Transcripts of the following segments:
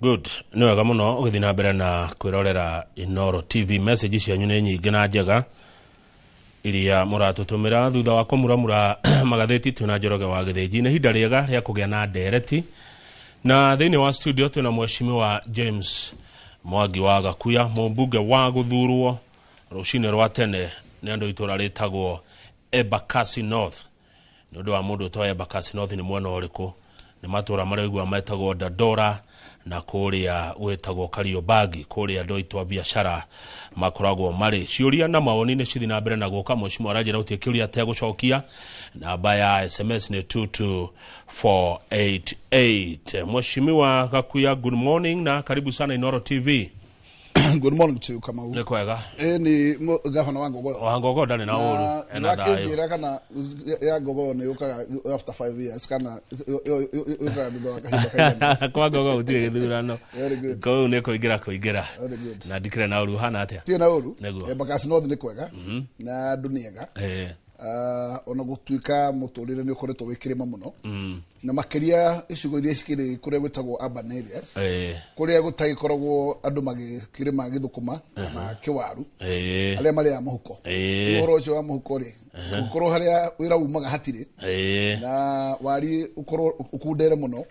Good, nĩ wega mũno ũgĩthiĩ na mbere na kwĩrorera Inooro TV. Message cianyu nĩ nyingĩ na njega iria mũratũtũmĩra thutha wa kũmuramura magathĩti. Twĩna Njoroge wa Gĩthĩnji, nĩ ihinda rĩega rĩa kũgĩa na ndereti, na thĩinĩ wa studio twĩna Mheshimiwa James Mwangi wa Gakuya, mũmbunge wa gũthurwo rũcinĩ rwa tene nĩ andũ itũra rĩtagwo Embakasi North. Nĩ ũndũ wa mũndũ ũtoĩ Embakasi North nĩ mwena ũrĩkũ, nĩ matũra maraigua metagwo Dandora na kũrĩa gwĩtagwo Kariobangi, kũrĩa andũ aitũ a biacara makoragwo marĩ. Ciũria na mawoni nĩ cithi na mbere na gũka. Mheshimiwa aranjĩra gũtirĩ kĩũria ategũcokia. Namba ya SMS nĩ 22488. Mheshimiwa Gakuya, good morning na karibu sana Inooro TV. Good morning to you, Kamau. Nĩ kwega. Ĩ ni gavana wa Ngogoyo. Wa Ngogoyo ndarĩ na ũru, ena thayũ. Wakĩnjĩra kana ya Ngogoyo nĩ yũkaga after 5 years kana yũkaga thutha wa kahinda kaigana? Kwa Ngogoyo gũtirĩ gĩthurano. Very good. Kũu nĩ kũingĩra kũingĩra. Very good. Na ndikĩrĩ na ũru, hana atĩa? Tirĩ na ũru. Nĩguo. Embakasi North nĩ kwega na andũ nĩ ega. Ona gũtuĩka mũtũrĩre nĩ ũkoretwo wĩ kĩrĩma mũno, na makĩria icigo iria cikĩrĩ kũrĩa gwĩtagwo urban areas, kũrĩa gũtagĩkoragwo andũ magĩkĩrĩma gĩthũkũma kana kĩwaru, arĩa marĩaga mũhuko. Ũhoro ũcio wa mũhuko rĩ, gũkorwo harĩa wĩra umaga hatirĩ, na wari ũkorwo ũkundere mũno,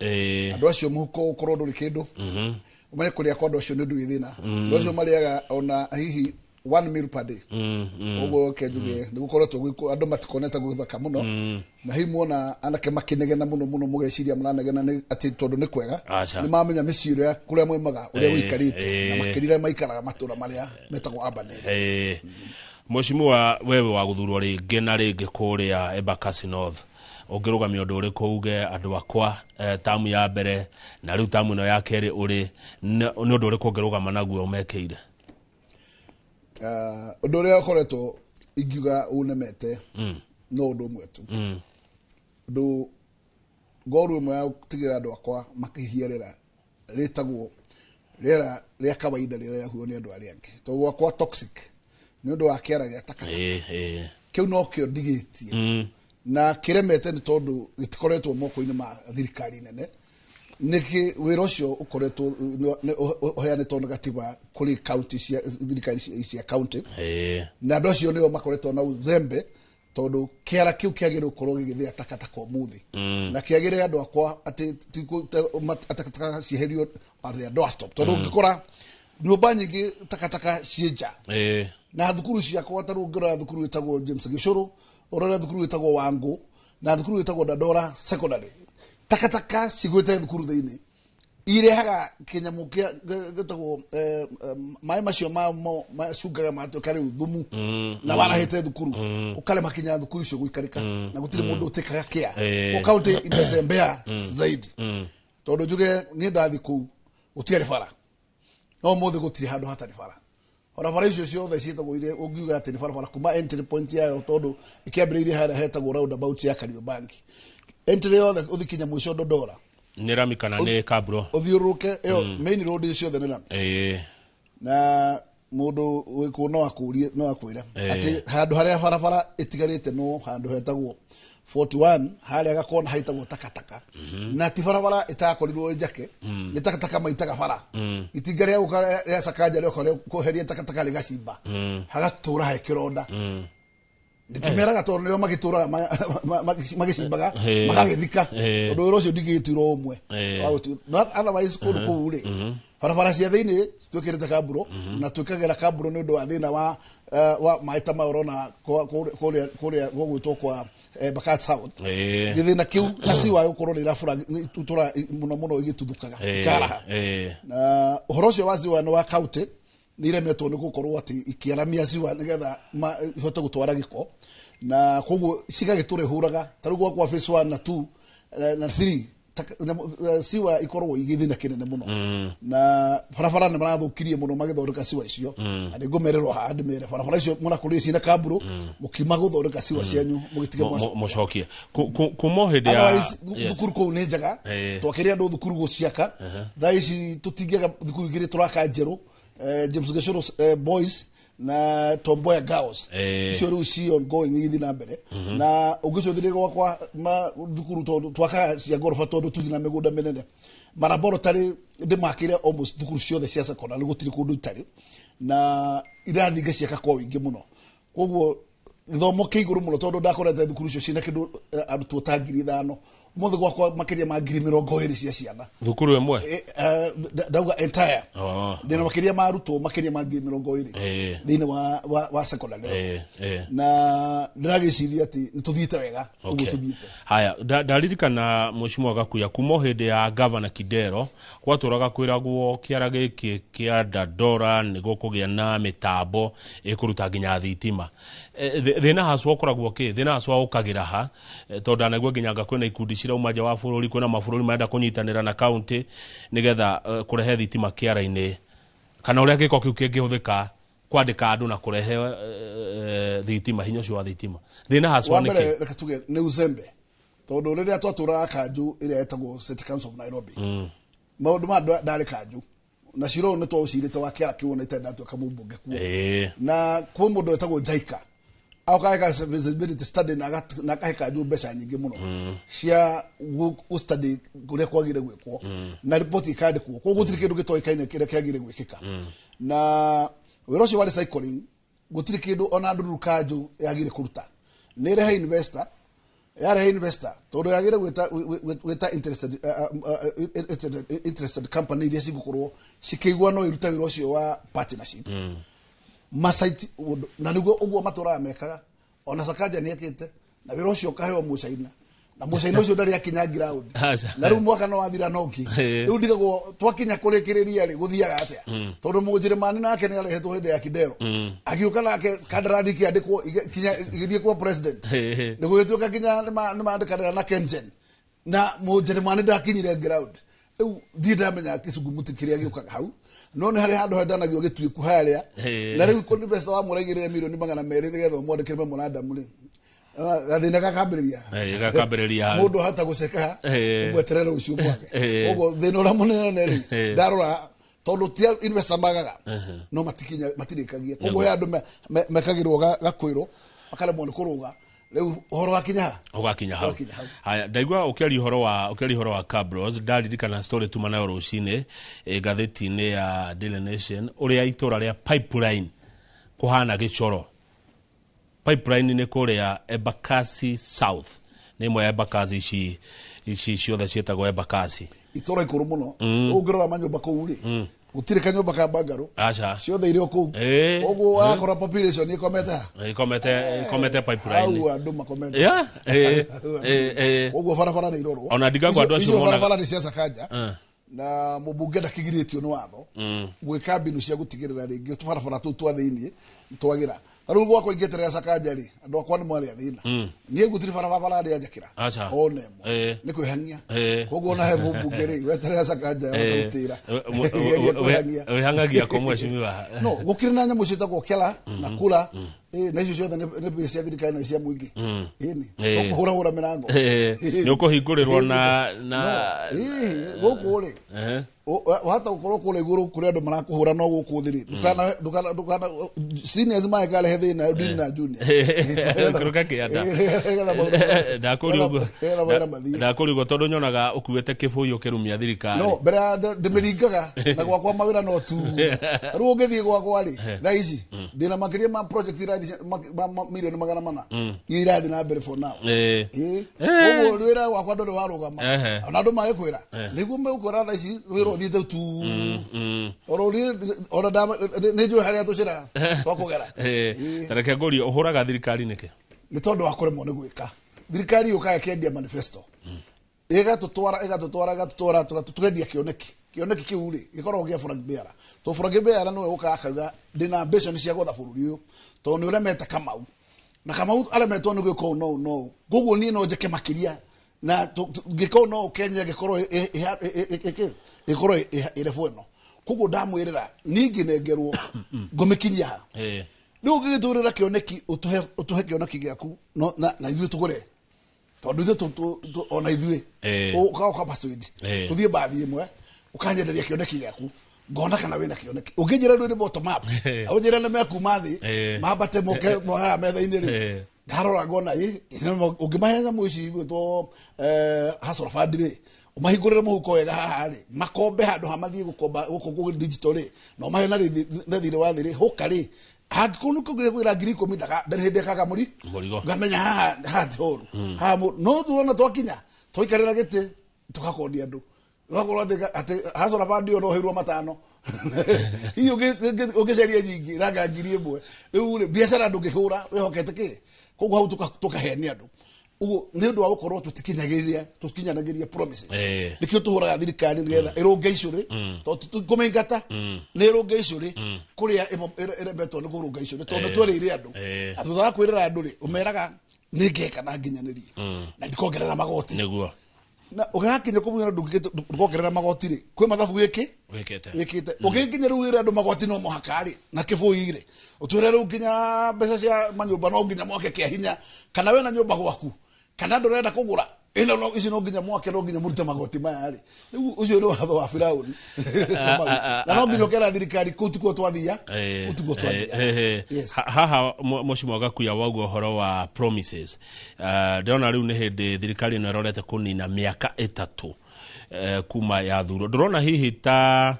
andũ acio mũhuko ũkorwo ndũrĩ kĩndũ. Ũmenye kũrĩa kwa andũ acio nĩ ũndũ wĩ thĩna. Andũ acio marĩaga ona hihi one meal per day. Ũguo ke njuge nĩ gũkoretwo andũ matikonete gũthaka mũno, na hihi muona anake makĩnegena mũno mũno, mũgeciria maranegena nĩ atĩ tondũ nĩ kwega. Aca. Nĩ mamenya mĩciĩ ĩrĩa kũrĩa moimaga ũrĩa gũikarĩte, na makĩria maikaraga matũra marĩa metagwo urban areas. Mheshimiwa, wewe wa gũthurwo rĩngĩ na rĩngĩ kũrĩa Embakasi North, ũngĩrũgamia ũndũ ũrĩkũ uge andũ akwa, tamu ya mbere na rĩu tamu ĩno ya kerĩ ũrĩ, nĩ ũndũ ũrĩkũ ũngĩrũgama naguo ũmekĩire? Ũndũ ũrĩa ũkoretwo ingiuga ũnemete no ũndũ ũmwe tu, ũndũ ngoru ĩmwe ya gũtigĩra andũ akwa makĩhihia rĩera rĩtagwo rĩera rĩa kawaida, rĩrĩa rĩahuo nĩ andũ arĩa angĩ, tondũ gwakwa toxic nĩ ũndũ wa kĩara gĩa takataka. Kĩu nokĩo ndigĩtie na kĩremete nĩ tondũ gĩtikoretwo moko-inĩ ma thirikari nene. Nĩkĩ wĩra ũcio ũkoretwo ũheanĩtwo nĩ gatiba kũrĩ county cia thirikari cia county, na andũ acio nĩo makoretwo na uzembe, tondũ kĩara kĩu kĩagĩrĩire gũkorwo gĩgĩthĩa takataka ũmũthĩ, na kĩagĩrĩire andũ akwa atĩ takataka cieherio at their doorstep, tondũ ũngĩkora nyũmba nyingĩ takataka ciĩ nja. Na thukuru ciakwa, ta rĩu ũngĩrora thukuru ĩtagwo James Gĩcũrũ, ũrore thukuru ĩtagwo Wangũ na thukuru ĩtagwo Dandora Secondary, takataka cigwĩte thukuru thĩinĩ, irehaga kĩnyamũ kĩa gĩtagwo maĩ macio mamo macungaga matuĩka rĩu thumu na warahĩte thukuru, ũkarema kinya thukuru icio gũikarĩka, na gũtirĩ mũndũ ũtĩkaga kĩa. Kwa county imezembea zaidi, tondũ njuge niĩ ndathi kũu gũtiarĩ bara, no ũmũthĩ gũtirĩ handũ hatarĩ bara. Barabara icio ciothe ciĩtagwo iria ũngiuga atĩ nĩ barabara kuma entry point yayo, tondũ ĩkĩambĩrĩirie harĩa hetagwo roundabout ya Kariobangi, entry yothe ũthi kinya mũico Dodora. Nĩ rami kana nĩ kabro? Ũthiũrũrũke ĩyo main road ciothe nĩ rami. Na mũndũ wĩkũ no akũrie, no akwĩre atĩ handũ harĩa barabara ĩtigarĩte no handũ hetagwo 41, harĩa gakona haitagwo takataka, na ti barabara ĩtakorirwo ĩ njake, nĩ takataka maitaga bara. Itinga rĩa gũka rĩa Sakanja rĩoka rĩa kweheria takataka rĩgacimba hagatũra he kĩronda. Ndĩkĩmeraga tondũ nĩo magĩtũraga magĩcimbaga, magagĩthika, tondũ wĩra ũcio ndingĩgĩtuirwo ũmwe. Wa no otherwise kũndũ kũu rĩ, barabara cia thĩinĩ twĩkĩrĩte kamburo, na twĩkagĩra kamburo nĩ ũndũ wa thĩna wa maĩ ta maya ũrona kũrĩa gũgwĩtwo kwa Embakasi South. Gĩthĩna kĩu na siwa gũkorwo nĩ irabura itũra mũno mũno igĩtuthũkaga, ikaraha. Na ũhoro ũcio wa ziwa nĩ wa county, nĩ iremetwo nĩ gũkorwo atĩ ikĩaramia ziwa nĩgetha ihote gũtwara gĩko, na koguo cigagĩtũra ihũraga. Ta rĩu gwakwa phase 1 na 2 na 3, siwa ikoragwo igĩthĩna kĩnene mũno, na barabara nĩ marathũkirie mũno magĩthondeka siwa icio, na nĩ ngũmererwo haha ndĩmere barabara icio mũrakũrire ciĩna kamburo, mũkiuma gũthondeka siwa cianyu mũgĩtige mũcokie kuma o hĩndĩ ya Otherwise, thukuru kũu nĩ njega. Twakĩrĩ andũ thukuru gũciaka, thaa ici tũtingĩaga thukuru igĩrĩ tũraka njerũ, James Gĩcũrũ Boys Na Tom Mboya Girls. Icio rĩu ci ongoing, igĩthiĩ na mbere. Na ũngĩcũthĩrĩria gwakwa ma thukuru, tondũ twakaga cia ngoroba, tondũ tuthi na mĩgũnda mĩnene, maraboratory ndĩmakĩire almost thukuru ciothe cia secondary, gũtirĩ kũndũ itarĩ na irathi ngaciaka kwa ũingĩ mũno. Koguo gĩthomo kĩ igũrũ mũno, tondũ ndakorete thukuru icio ciĩna kĩndũ arutwo ta 5,000. Ũmũthĩ gwakwa makĩria ma 20,000 cia ciana. Thukuru ĩmwe? Ndauga entire. Oh. Ndĩna makĩria ma arutwo makĩria ma 20,000 thĩinĩ wa secondary. Na ndĩragĩciria atĩ nĩ tũthiĩte wega ũguo tũthiĩte. Haya, ndaririkana Mheshimiwa Gakuya, kuma o hĩndĩ ya Gavana Kidero gwatũraga kwĩragwo kĩara gĩkĩ kĩa Dandora nĩ gũkũgĩa na mĩtambo ĩkũruta nginya thitima. Thĩna hacwa ũkoragwo kĩ? Thĩna hacwa ũkagĩra ha? Tondũ ndanaigua nginya anga kwĩna ikundi cirauma nja wa bũrũri, kwĩna mabũrũri marenda kũnyitanĩra na kaunti nĩgetha kũrehe thitima kĩara-inĩ, kana ũrĩa gĩko kĩu kĩngĩhũthĩka kwandĩka andũ na kũrehe thitima, hinya ũcio wa thitima. Thĩna hacwa Wa nĩ mbere, kĩ? Reke tuge nĩ uzembe, tondũ rĩrĩa twatũraga kanju ĩrĩa ĩtagwo City Council of Nairobi, maũndũ ma ndarĩ kanju na cira ũyũ nĩ twaũcirĩte wa kĩara kĩu, ona itarĩ ndatuĩka mũmbunge kuo. Na kwĩ mũndũ wetagwo Jaika aũkaga feasibility study na na akahe kanju mbeca nyingĩ mũno cia gũ study kũrĩa kwagire gwĩkwo, na riboti ikandĩkwo. Koguo gũtirĩ kĩndũ gĩtoĩkaine kĩrĩa kĩagire gwĩkĩka na wĩra ũcio wa recycling. Gũtirĩ kĩndũ ona ndururu kanju yagire kũruta. Nĩ ĩrehe investor, yarehe investor, tondũ yagire gwĩta interested company iria cigũkorwo cikĩigua no irute wĩra ũcio wa partnership masaiti ũndũ. Na nĩguo ũguo matũraga mekaga. Ona Sakaja nĩ ekĩte na wĩra ũcio ũkaheo Mũcaina, na Mũcaina ũcio ndarĩ akinya ground. Aca. Na rĩu mwaka no wathira noki. Rĩu ndigagwo twakinya kũrĩkĩrĩria rĩ, gũthiaga atĩa? Tondũ Mũnjĩrĩmani nake nĩ arehetwo hĩndĩ ya Kidero, agĩũka nake kandarathi kĩandĩkwo kinya igĩthiĩ kwa president. Nĩ gũgĩtuĩka kinya nĩ mandĩkanĩra na Kengen, na Mũnjĩrĩmani ndakinyire ground. Rĩu ndirĩ ndamenya kĩcungumuti kĩrĩa gĩũkaga hau, no nĩ harĩ handũ hendanagio gĩtuĩku harĩa. Na rĩu investor wamũraigĩrĩre 200,000,000 nĩgetha ũmwandĩkĩre memorandum rĩ, gathĩna gakambĩrĩria. Gakambĩrĩria hau. Mũndũ ahota gũceka, ũmweterere rũciũ mwake. Ũguo thĩna ũrĩa mũnene rĩ, ndarora, tondũ ti investor magaga no matikinya, matirĩkagia. Koguo he andũ mekagĩrwo gakwĩrwo makaremwo nĩ kũrũga. Rĩu ũhoro wakinya ha? Ũgakinya hau. Ũgakinya hau. Haya, ndaigua ũkĩaria ũhoro wa cabros, ndaririkana story tuma nayo rũcinĩ ngathĩti-inĩ ya Daily Nation, ũrĩa itũra rĩa Pipeline kũhana gĩcoro. Pipeline nĩ kũrĩa Embakasi South, nĩ ĩmwe ya Embakasi ici ciothe ciĩtagwo Embakasi. Itũra ikũrũ mũno. Ũngĩrora manyũmba kũu rĩ, gũtirĩ kanyũmba ka bangarũ. Aca. Ciothe irĩ o kũu. Koguo wakora population ĩkomete ha? Ikomete Pipeline. Hau andũ makomete. Yeah, Hau andũ. Koguo barabara nĩ irorwo. Ona ndigagwo andũ acio Icio barabara nĩ cia Sakaja, na mũmbunge ndakĩgirĩtio nĩ watho gwĩka mbinu cia gũtigĩrĩra rĩngĩ barabara tũu twa thĩiniĩ nĩ twagira. Ta rĩu gwakwa ingĩeterera Sakaja rĩ, andũ akwa nĩ mwarĩ a thĩna. Niĩ gũtirĩ barabara rĩa njakĩra Aca. ona ĩmwe. Nĩ kwĩhang'ia. Koguo ona he mũmbunge rĩ, weterera Sakaja ahota gũtĩra. Geria kwĩhang'ia. Wĩhang'agia kũ, mheshimiwa? No gũkĩrĩ na nyamũ ciĩtagwo kela na kura, na icio ciothe nĩ mbia cia thirikari na cia mũingĩ, ĩni kũhũrahũra mĩrango. Nĩ ũkũhingũrĩrwo na No, gũkũ rĩ, wahota gũkorwo kũrĩa igũrũ kũrĩa andũ marakũhũra, no gũkũ thĩ rĩ, ndũkana ndũkana ndũkana seniors mangĩkarehe thĩna ndini na junior. Kũrũka kĩanda. Nĩgetha maũndũ- Ndakũria ũguo. Nĩgetha mawĩra mathiĩ. Ndakũria ũguo tondũ nyonaga ũkuĩte kĩbũyũ ũkĩrumia thirikari. No mbere ya ndĩmĩringaga na gwakwa mawĩra no tu. Rĩu ũngĩthiĩ gwakwa rĩ, thaa ici ndĩna makĩria ma project irathiĩ 400,000,000 iria irathiĩ na mbere for now. Koguo wĩra wakwa ndũrĩ warũgama. Ona andũ magĩkwĩra nĩguo megũkwĩra thaa ici wĩra ũthiĩte tu, tondũ niĩ ona nĩ njũĩ harĩa tũcĩra twa kũgera. Ta reke ngũrie, ũhũraga thirikari nĩkĩ? Nĩ tondũ wa kũremwo nĩ gwĩka. Thirikari yũkaga ĩkendia manifesto, ĩgatũtwara, ĩgatũtwara, ĩgatũtwara, tũkendia kĩoneki. Kĩoneki kĩu rĩ, gĩkoragwo gĩa flag bearer, to flag bearer nĩwe ũkaga akauga ndĩna ambition cia gwatha bũrũri ũyũ, tondũ nĩ ũremete Kamau, na Kamau aremetwo nĩ gwĩka ũũ no ũũ no ũũ, koguo niĩ no njĩke makĩria na ngĩka ũũ no ũũ, Kenya ĩgĩkorwo ĩgĩkorwo ĩrebu ĩno. Koguo ndamwĩrĩra niĩ ngĩnengerwo ngũmĩkinyia ha. Rĩu ũngĩgĩtũrĩra kĩoneki, ũtũhe kĩoneki gĩaku no, na ithuĩ tũgũre, tondũ ithuĩ ona ithuĩ ũkaga persuade tũthiĩ mbathi ĩmwe, ũkanyenderia kĩoneki gĩaku. Ngona kana wĩna kĩoneki. Ũngĩnjĩra rĩu nĩ bottom up, ũnjĩre nĩ mekuma thĩ mambate moke haha metha-inĩ rĩ, ndarora ngona ĩ ũngĩmahe nyamũ ici igwĩtwo hustler fund rĩ, ũmahingũrĩre mũhuko wega haha rĩ, makombe handũ ha mathiĩ gũkomba gũkũ gũ digital rĩ, na ũmahe na thirĩ wa thĩ rĩ, hũka rĩ, angĩkorwo nĩ kũngĩrĩ kwĩra 10,000 ndarĩ hĩndĩ ekaga mũri Mũrigo. Ngamenya haha haha ti horu haha no tuona twakinya twaikarĩra gĩtĩ tũgakondia andũ, ũgakorwo atĩ hustler fund ĩyo no ũheirwo 5, hihi ũngĩcaria nyingĩ ranga 1,000. Rĩu rĩ, biacara ndũngĩhũra wĩhokete kĩ? Koguo hau tũkahenia andũ ũguo nĩ ũndũ wa gũkorwo tũtikinyanagĩria promises. Nĩkĩo tũhũraga thirikari nĩgetha ĩrũnge icũrĩ, tondũ kũmĩingata nĩ ĩrũnge icũrĩ kũrĩa ĩremetwo nĩ kũrũnga icũrĩ, tondũ nĩ twereire andũ. Na thutha wa kwĩrĩra andũ rĩ, ũmeraga nĩ ngeka na nginyanĩrie na ndikongerera magoti. Na ũgakinya kũmwĩra ndũkongerera magoti rĩ, kwĩ mathabu gĩkĩ wĩkĩte wĩkĩte ũgĩkinya rĩu wĩre andũ magoti no mũhaka rĩ, na kĩbũi rĩ, ũtwĩre rĩu nginya mbeca cia manyũmba no nginya mwake kĩa hinya, kana wĩna nyũmba gwaku kana ndũrenda kũgũra ĩno, no ici no nginya mwake, no nginya mũrute magoti maya rĩ. Rĩu ũcio nĩ watho wa Firauni, na no nginya ũkera thirikari kũu tikuo twathia, kũu tikuo twathia. Yes. Haha Mheshimiwa Gakuya wauga ũhoro wa promises. Ndĩrona rĩu nĩ hĩndĩ thirikari ĩno ĩrorete kũnina mĩaka 3 kuma yathurwo. Ndũrona hihi ta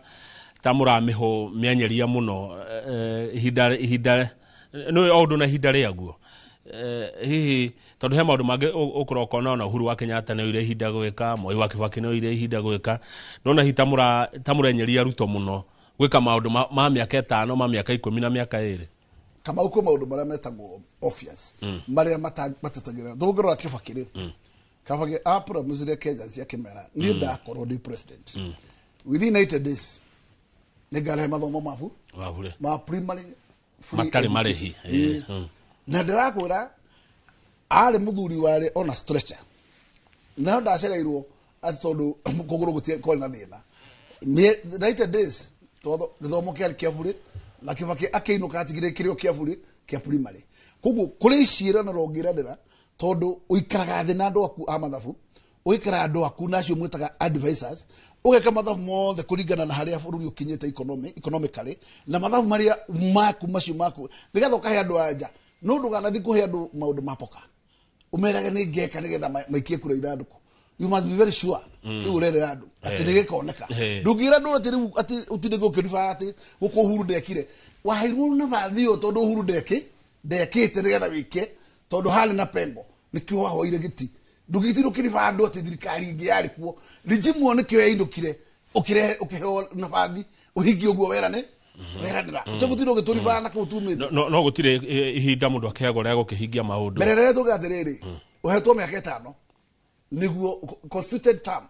mũramĩhũ mĩanyeria mũno, ihinda nĩ o ũndũ na ihinda rĩaguo, hihi tondũ he maũndũ mangĩ ũkũroka ũkona ona Uhuru wa Kenyatta nĩ oire ihinda gwĩka, Moi wa Kibaki nĩ oire ihinda gwĩka. Ndũrona hihi ta mũrenyeria Ruto mũno gwĩka maũndũ ma mĩaka 5, ma mĩaka 10 na mĩaka 2? Kamau, kwĩ maũndũ marĩa metagwo obvious, marĩa matetagĩra. Tũngĩrora Kibaki rĩ, Kibaki apromisire Kenyans akĩmera, niĩ ndakorwo ndĩ president, within 80 days nĩngarehe mathomo mabu wabure ma primary free matarĩ education. Marĩhi. Ĩĩ. Na ndĩrakwĩra arĩ mũthuri warĩ ona stretcher, no ndacereirwo atĩ tondũ kũgũrũ gũtirĩ kwarĩ na thĩna. 90 days tondũ gĩthomo kĩarĩ kĩa burĩ, na Kibaki akĩinũka atigire kĩrĩ o kĩa burĩ kĩa primary. Koguo kũrĩ ciĩranĩro ũngĩranĩra, tondũ ũikaraga thĩ na andũ aku a mathabu, ũgĩikara andũ aku na acio mwĩtaga advisors, ũgeka mathabu mothe kũringana na harĩa bũrũri ũkinyĩte economically, na mathabu marĩa maku macio maku, nĩgetha ũkahe andũ a nja. No ndũganathi kũhe andũ maũndũ ma poka ũmerage nĩ ngeka nĩgetha maikie kura ithandũkũ. You must be very sure kĩu ũrerera andũ atĩ nĩ gĩkoneka. Ndũngĩra andũ atĩ rĩu atĩ ũtinde gũkĩriba atĩ gũkũ Uhuru ndekire. Waheirwo nabathi ĩyo tondũ Uhuru ndekĩte nĩgetha wĩke, tondũ harĩ na pengo, nĩkĩo wahoire gĩti. Ndũngĩtinda ũkĩriba andũ atĩ thirikari ĩngĩ yarĩ kuo, regime ĩyo nĩkĩo yainũkire, ũkĩrehe ũkĩheo nabathi ũhingie ũguo werane weranĩra, ũtegũtinda ũgĩtũriba na kũu tumĩte. No gũtirĩ ihinda mũndũ akĩheagwo rĩa gũkĩhingia maũndũ. Mbere rĩrĩa tuge atĩrĩrĩ, ũhetwo mĩaka 5 nĩguo constituted term,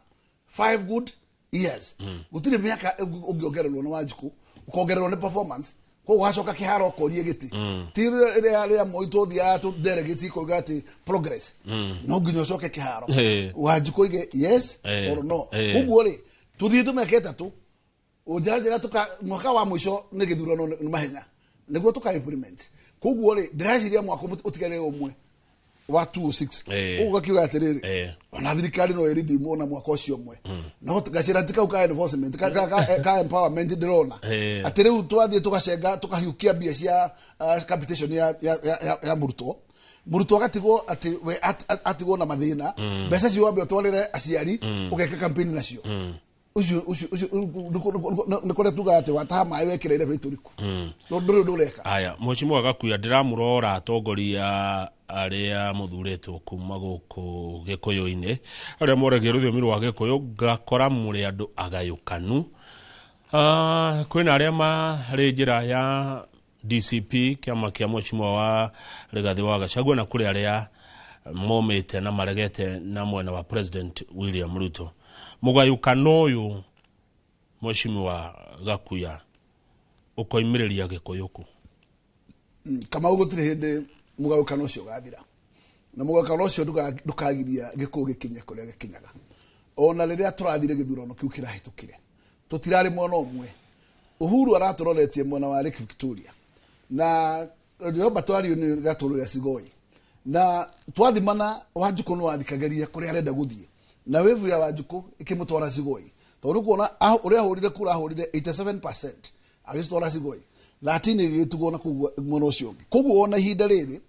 5 good years. Gũtirĩ mĩaka ũngĩongererwo nĩ Wanjikũ, ũkongererwo nĩ performance. Koguo wacoka kĩharo ũkorie gĩtĩ, ti rĩrĩa rĩa Moi twathiaga tũ delegate koiga atĩ progress, no nginya ũcoke kĩharo Wanjikũ oige yes or no. Koguo rĩ, tũthiĩte mĩaka 3 njĩra njĩra tuka mwaka wa mũico nĩ gĩthurano, nĩ mahenya nĩguo tuka implement. Koguo rĩ, ndĩreciria mwaka ũtigarĩre ũmwe wa 206. Ũguo gakiuga atĩrĩrĩ, ona thirikari no ĩridimwo na mwaka ũcio ũmwe, no gacĩra ti kau ka enforcement ka empowerment ndĩrona atĩ rĩu twathiĩ tũgacenga tũkahiũkia mbia cia capitation ya mũrutwo. Mũrutwo agatigwo atĩ we atigwo na mathĩna, mbeca cio wambe ũtwarĩre aciari ũgeke campaign nacio. Ũcio nĩ kũrĩa tugaga atĩ wataha maĩ wekĩra irebe itũriku, no ndũrĩ ũndũ ũreka. Aya, Mheshimiwa Gakuya, ndĩramũrora atongoria arĩa mũthurĩtwo kuma gũkũ Gĩkũyũ-inĩ, arĩa moragia rũthiomi rwa Gĩkũyũ, ngakora mũrĩ andũ agayũkanu. Kwĩna arĩa marĩ njĩra ya DCP, kĩama kĩa Mheshimiwa wa Rigathĩ wa Gachagua, na kũrĩ arĩa momĩte na maregete na mwena wa President William Ruto. Mũgayũkano ũyũ, Mheshimiwa Gakuya, ũkoimĩrĩria Gĩkũyũ kũ? Kamau, gũtirĩ hĩndĩ mũgayũkano ũcio ũgathira, na mũgayũkano ũcio ndũkagiria Gĩkũyũ gĩkinye kũrĩa gĩkinyaga. Ona rĩrĩa tũrathire gĩthurano kĩu kĩrahĩtũkire, tũtirarĩ mwena ũmwe. Uhuru aratũroretie mwena wa Lake Victoria, na Robert Wario nĩ gatũrũrĩa Sigoi, na twathimana Wanjikũ no athikagĩria kũrĩa arenda gũthiĩ, na wĩvu ya Wanjikũ ĩkĩmũtwara Sigoi. Tondũ kuona ũrĩa ahũrire kura ahũrire 87% agĩcitwara Sigoi, 13 ĩgĩtigwo na kũu mwena ũcio ũngĩ. Koguo ona ihinda rĩrĩ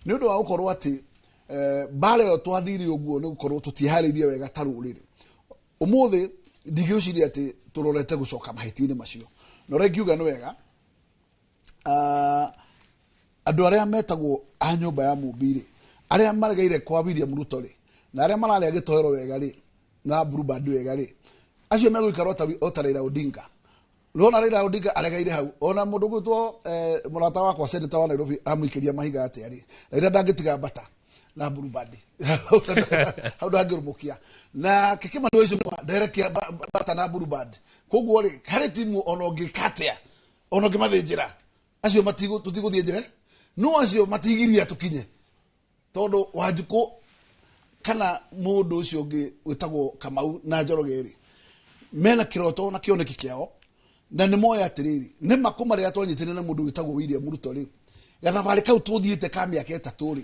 nĩ ũndũ wa gũkorwo atĩ mbara ĩyo twathire ũguo nĩ gũkorwo tũtiharĩirie wega ta rũrĩrĩ. Ũmũthĩ ndigĩciria atĩ tũrorete gũcoka mahĩtia-inĩ macio, na ũrĩa ingiuga nĩ wega, andũ arĩa metagwo a nyũmba ya Mũmbi rĩ, arĩa maregeire kwa William Ruto rĩ, na arĩa mararĩa gĩtoero wega rĩ, na Blue Band wega rĩ, acio megũikara o ta Raila Odinga. Rona Raila Odinga aregeire hau, ona mũndũ gwĩtwo mũrata wakwa senator wa Nairobi amũikĩria mahiga atĩa rĩ, Raila ndangĩtiga mbata na Blue Band hau, ndangĩrũmũkia na kĩkĩma ũcio nderekia mbata na Blue Band. Koguo rĩ, harĩ timu ona ũngĩka atĩa, ona ũngĩmathĩnjĩra acio tũtigũthiĩ njĩra, no acio matigiria tũkinye, tondũ Wanjikũ kana mũndũ ũcio ũngĩ wĩtagwo Kamau na Njoroge rĩ, mena kĩroto na kĩoneki kĩao, na nĩ moĩ atĩrĩrĩ, nĩ makũma rĩrĩa twanyitĩrĩire na mũndũ wĩtagwo William Ruto rĩ, gathabarĩ kau tũthiĩte ka mĩaka 3 rĩ,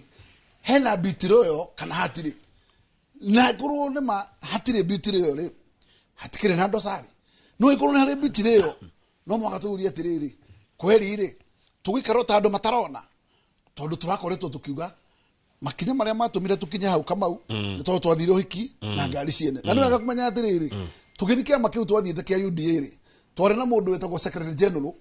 hena betrayal kana hatirĩ? Na korwo nĩ ma hatirĩ betrayal rĩ, hatikĩrĩ na dosari. No ĩkorwo nĩ harĩ betrayal, no mwaka tũrie atĩrĩrĩ, kweri rĩ, tũgũikara o ta andũ matarona, tondũ tũrakoretwo tũkiuga makinya marĩa matũmire tũkinye hau, Kamau, nĩ tondũ twathire ũhiki na ngari ciene. Na nĩ wega kũmenya atĩrĩrĩ, tũgĩthiĩ kĩama kĩu twathiĩte kĩa UDA rĩ, twarĩ na mũndũ wĩtagwo secretary general,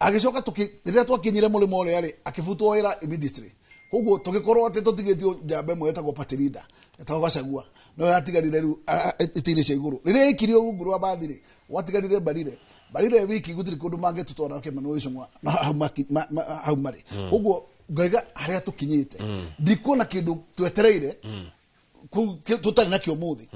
agĩcoka rĩrĩa twakinyire mũrĩmo ũrĩa rĩ, akĩbutwo wĩra immediately. Koguo tũgĩkorwo atĩ tũtigĩtio njamba ĩmwe ĩtagwo party leader, ĩtagwo Gachagua, no yatigarire rĩu itĩ-inĩ cia igũrũ. Rĩrĩa aikirio rungu rwa bathi rĩ, gwatigarire Mbarire. Mbarire wiki gũtirĩ kũndũ mangĩtũtwara Kĩmani wa Icũng'wa na hau hau marĩ. Koguo ngaiga harĩa tũkinyĩte, ndikuona kĩndũ twetereire kũu tũtarĩ nakĩo mũthĩ.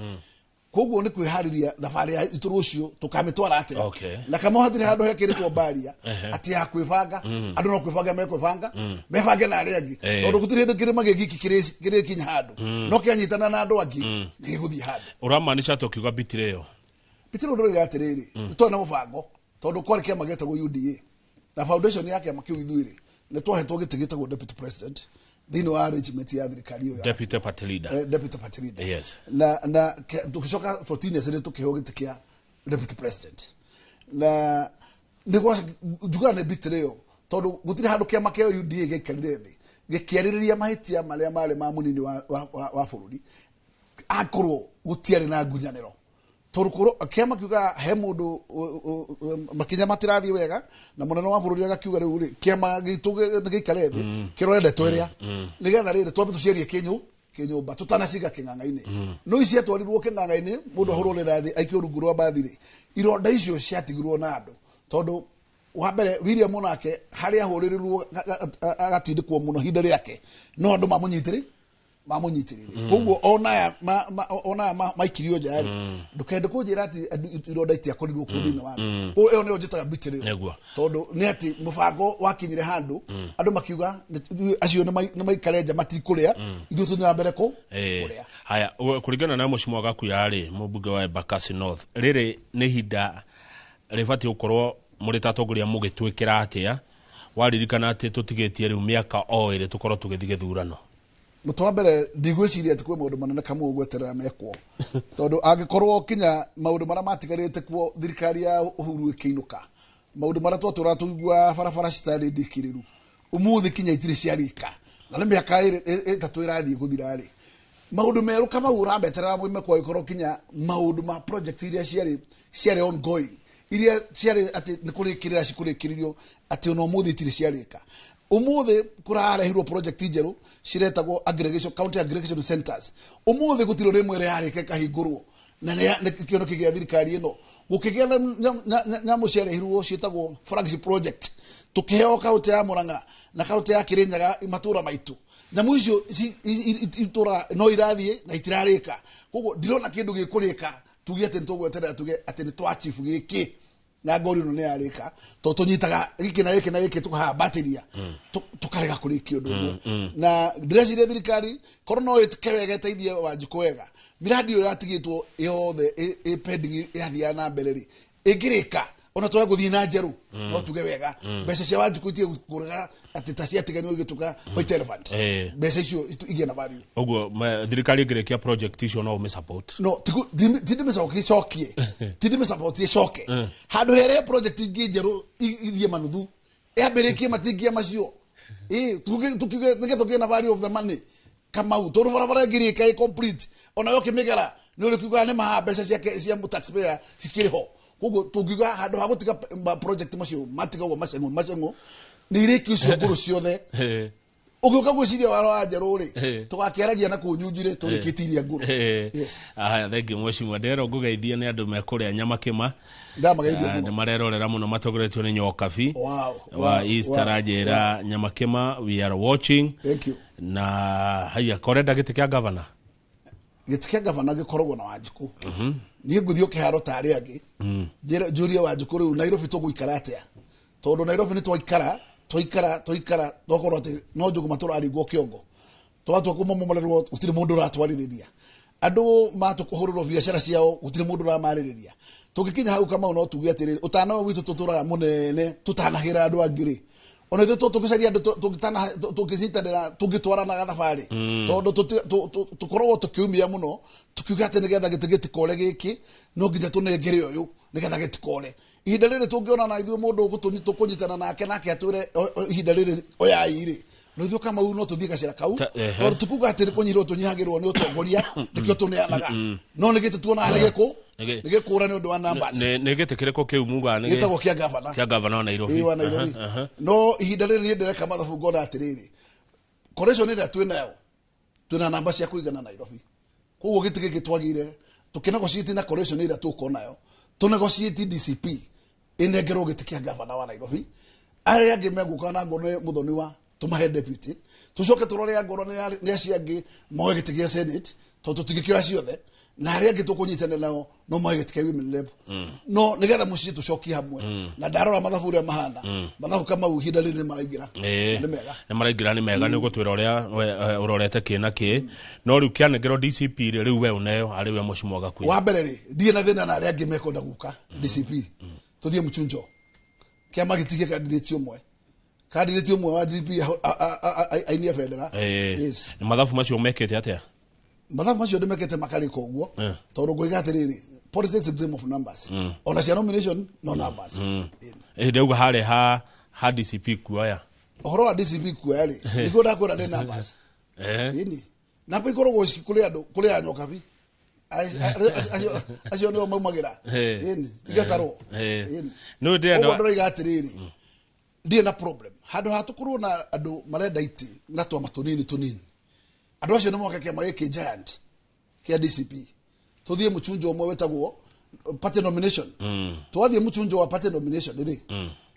Koguo nĩ kwĩharĩria thabarĩ ya itũ rũciũ tũkamĩtwara atĩa. Na kama hatirĩ handũ hekĩrĩtwo mbaria atĩ ya kwĩbanga, andũ no kwĩbanga mekwĩbanga, mebange na arĩa angĩ, tondũ gũtirĩ hĩndĩ kĩrĩma gĩgiki kĩrĩkinya handũ, no kĩanyitana na andũ angĩ nĩ gĩgũthiĩ handũ. Ũramaanisha atĩ ũkiuga betrayal ĩyo? Betrayal ndũrĩga atĩrĩrĩ, nĩ twarĩ na mũbango, tondũ kwarĩ kĩama gĩetagwo UDA, na foundation ya kĩama kĩu ithuĩ rĩ, nĩ twahetwo gĩtĩ gĩtagwo deputy president thĩinĩ wa arrangement ya thirikari ĩyo ya deputy party leader. Deputy party leader. Yes. Na tukicoka 14 years rĩ, tukiheo gĩtĩ kĩa deputy president, na nĩgwa njugaga nĩ betrayal, tondũ gũtirĩ handũ kĩama kĩa UDA gĩaikarire thĩ gĩkĩarĩrĩria mahĩtia marĩa marĩ ma mũnini wa bũrũri, akorwo gũtiarĩ na ngunyanĩro, tondũ korwo kĩama kiuga he mũndũ makinya matirathiĩ wega, na mũnene wa bũrũri agakiuga rĩu rĩ, kĩama gitũ nĩ gĩikare thĩ kĩrore ndeto ĩrĩa, nĩgetha rĩrĩ twambe tũciarie kĩnyũmba tũtanaciga kĩng'ang'a-inĩ. No ici ciatwarirwo kĩng'ang'a-inĩ, mũndũ ahũrwo rĩthathi aikio rungu rwa mbathi rĩ, ironda icio ciatigirwo na andũ, tondũ wa mbere William onake harĩa ahũrĩrĩrwo agatindĩkwo mũno ihinda rĩake, no andũ mamũnyitĩrĩire. Koguo onaya onaya maikirio nja rĩ, ndũkende kũnjĩra atĩ ironda itiakorirwo kuo thĩinĩ wa andũ. Koguo ĩyo nĩyo njĩtaga betrayal. Tondũ nĩ atĩ mũbango wakinyire handũ andũ makiuga acio nĩ maikare nja matikũrĩa, ithuĩ tũthiĩ na mbere kũ kũrĩa. Haya, kũringana na mũcimo Gakuya rĩ, mũmbunge wa Embakasi North, rĩrĩ nĩ ihinda rĩbatiĩ gũkorwo mũrĩ ta atongoria mũgĩtwĩkĩra atĩa, waririkana atĩ tũtigĩtie rĩu mĩaka o 2 tũkorwo tũgĩthiĩ gĩthurano? Mũtũ wa mbere, ndigwĩciria atĩ kwĩ maũndũ manene kamwe gweterera mekwo, tondũ angĩkorwo kinya maũndũ marĩa matigarĩte kuo thirikari ya Uhuru ĩkĩinũka, maũndũ marĩa twatũraga tũiguaga barabara citarĩ ndĩkĩrĩru, ũmũthĩ kinya itirĩ ciarĩka, na nĩ mĩaka 3 ĩrathiĩ gũthira rĩ, maũndũ merũ Kamau ũrameterera moime kwa gĩkorwo kinya maũndũ ma project iria ciarĩ ongoing, iria ciarĩ atĩ nĩ kũrĩkĩrĩra cikũrĩkĩrĩrio, atĩ ona ũmũthĩ itirĩ ciarĩka. Ũmũthĩ kũrarehirwo project njerũ ciretagwo aggregation, county aggregation centers. Ũmũthĩ gũtirĩ ũrĩ ĩmwe ĩrĩa yarĩka ĩkahingũrwo, na nĩ kĩoneki gĩa thirikari ĩno. Gũkĩgĩa na nyamũ ciarehirwo ciĩtagwo flagship project, tũkĩheo kaũntĩ ya Murang'a na kaũntĩ ya Kirinyaga, matũra maitũ. Nyamũ icio itũra no irathiĩ na itirarĩka. Koguo ndirona kĩndũ gĩkũrĩka tuge atĩ nĩtũgweterera tuge atĩ nĩ twa achieve gĩkĩ na ngori ĩno nĩ yarĩka, tondũ tũnyitaga gĩkĩ na gĩkĩ na gĩkĩ tũkahambatĩria, tũkarega kũrĩkia ũndũ ũmwe. Na ndĩreciria thirikari korwo no ĩtĩke wega, ĩteithie Wanjikũ wega, miradi ĩyo yatigĩtwo yothe ĩ pending yathiaga na mbere rĩ, ĩngĩrĩka. Ona twage gũthiĩ na njerũ, no tuge wega mbeca cia Wanjikũ itige kũrega atĩ ta ciatiganio igĩtuĩka white elephant. Mbeca icio igĩe na value. Ũguo thirikari ĩngĩrĩkia project icio no ũmĩ support? No tindimĩcokie cokie, tindimĩsupport ĩcoke handũ herĩa project ingĩ njerũ ithiĩ manuthu yambĩrĩkie matingia macio. Ĩ tukiuge nĩgetha tũgĩe na value of the money, Kamau, tondũ barabara ĩngĩrĩka ĩ complete, ona yo kĩmĩgera nĩ ũrĩ kiugaga nĩ maha mbeca ciake cia taxpayer cikĩrĩ ho. Koguo tũngiuga handũ ha gũtiga project macio matigagwo maceng'o maceng'o, nĩ irĩkio icio ngũrũ ciothe. Ũgĩũka gwĩciria waro wa njerũ rĩ, tũgakĩaragia na kũu nyunjire tũrĩkĩtie iria ngũrũ. Yes. Haya, thengiũ mheshimiwa. Ndĩrerwo ngũgeithie nĩ andũ mekũrĩa nyama kĩma. Ndamageithia nĩ mũno. Marerorera mũno matongoretio nĩ Nyokabi wa East. Aranjĩra nyama kĩma, we are watching. Thank you. Na haya, korenda gĩtĩ kĩa gavana? Gĩtĩ kĩa gavana gĩkoragwo na Wanjikũ. Niĩ ngũthiĩ kĩharo ta arĩa angĩ, njĩre njũrie Wanjikũ, rĩu Nairobi tũgũikara atĩa? Tondũ Nairobi nĩ twaikara twaikara twaikara, twakorwo atĩ no njũgũma tũraringwo kĩongo, twatua kũmomorerwo, gũtirĩ mũndũ ũratwarĩrĩria. Andũ matũkũhũrĩrwo biacara ciao, gũtirĩ mũndũ ũramarĩrĩria. Tũngĩkinya hau, Kamau, no tuge atĩrĩrĩ, ũtana ũyũ witũ tũtũraga mũnene tũtanahĩra andũ angĩ rĩ, ona ithuĩ tũgĩcaria andũ tũngĩnyitanĩra, tũngĩtwaranaga thabarĩ, tondũ tũkoragwo tũkĩumia mũno tukiuga atĩ nĩgetha gĩtĩ gĩtikore gĩkĩ, no nginya tũnengere ũyũ nĩgetha gĩtikore. Ihinda rĩrĩ tũngĩona na ithuĩ mũndũ tũkũnyitana nake, nake atwĩre ihinda rĩrĩ oyai rĩ, no ithuĩ Kamau no tũthiĩ gacĩra kau. Tondũ tikuga atĩ nĩ kũnyihĩrwo tũnyihagĩrwo nĩ ũtongoria nĩkĩo tũneanaga, no nĩ gĩtĩ tuonaga nĩ gĩkũ nĩ gĩkũra nĩ ũndũ wa numbers. Nĩ gĩtĩ kĩrĩkũ kĩu muga nĩ gĩtagwo kĩa gavana. Kĩa gavana wa Nairobi. Ĩĩ, wa Nairobi. No ihinda rĩrĩ niĩ ndĩreka mathabu, ngona atĩrĩrĩ, coalition ĩrĩa twĩ nayo, twĩna namba cia kũigana Nairobi. Koguo gĩtĩ gĩkĩ twagĩire tũkĩnegotiate na coalition ĩrĩa tũgũkorwo nayo, tũnegotiate DCP ĩnengerwo gĩtĩ kĩa gavana wa Nairobi. Arĩa angĩ megũka na ngoro nĩ mũthoniwa, tũmahe deputy. Tũcoke tũrore angorwo nĩ acio angĩ moe gĩtĩ gĩa senate, tondũ tũtingĩkĩoya ciothe, na arĩa angĩ tũkũnyitanĩra nao no moe gĩtĩ kĩa women rep, no nĩgetha mũciĩ tũcokie hamwe. Na ndarora mathabu ũrĩa mahana, mathabu Kamau, ihinda rĩrĩ nĩ maraingĩra. Na nĩ mega. Nĩ maraingĩra, nĩ mega. Nĩ ũgũtwĩra ũrĩa we, ũrorete kĩ na kĩ. No rĩu kĩanengerwo DCP rĩ, rĩu we ũneo arĩ we mheshimiwa Gakuya? Wa mbere rĩ, ndirĩ na thĩna na arĩa angĩ mekwenda gũka DCP. Tũthiĩ mũchunjo, kĩama gĩtige candidate ũmwe, candidate ũmwe wa DP ainie bendera. Yes. Nĩ mathabu macio mekĩte atĩa? Mathabu macio nĩ mekĩte makarĩka ũguo, tondũ ngũiga atĩrĩrĩ, politics is game of numbers. Ona cia nomination no numbers. Ndauga harĩa ha DCP kuoya. Ũhoro wa DCP kuoya rĩ, nĩguo ndakwĩra nĩ numbers. Ĩni namba ikoragwo kũrĩ andũ, kũrĩ anyokabi acio nĩo maumagĩra. Ĩni igatarwo. Ĩni. Nĩ ndĩrenda. Ũguo ndĩroiga atĩrĩrĩ, ndirĩ na problem handũ ha tũkorwo na andũ marenda itĩ na twama tũnini tũnini. Andũ acio nĩ moke kĩama gĩkĩ giant kĩa DCP, tũthiĩ mũchunjo ũmwe wĩtagwo party nomination. Twathiĩ mũchunjo wa party nomination rĩ,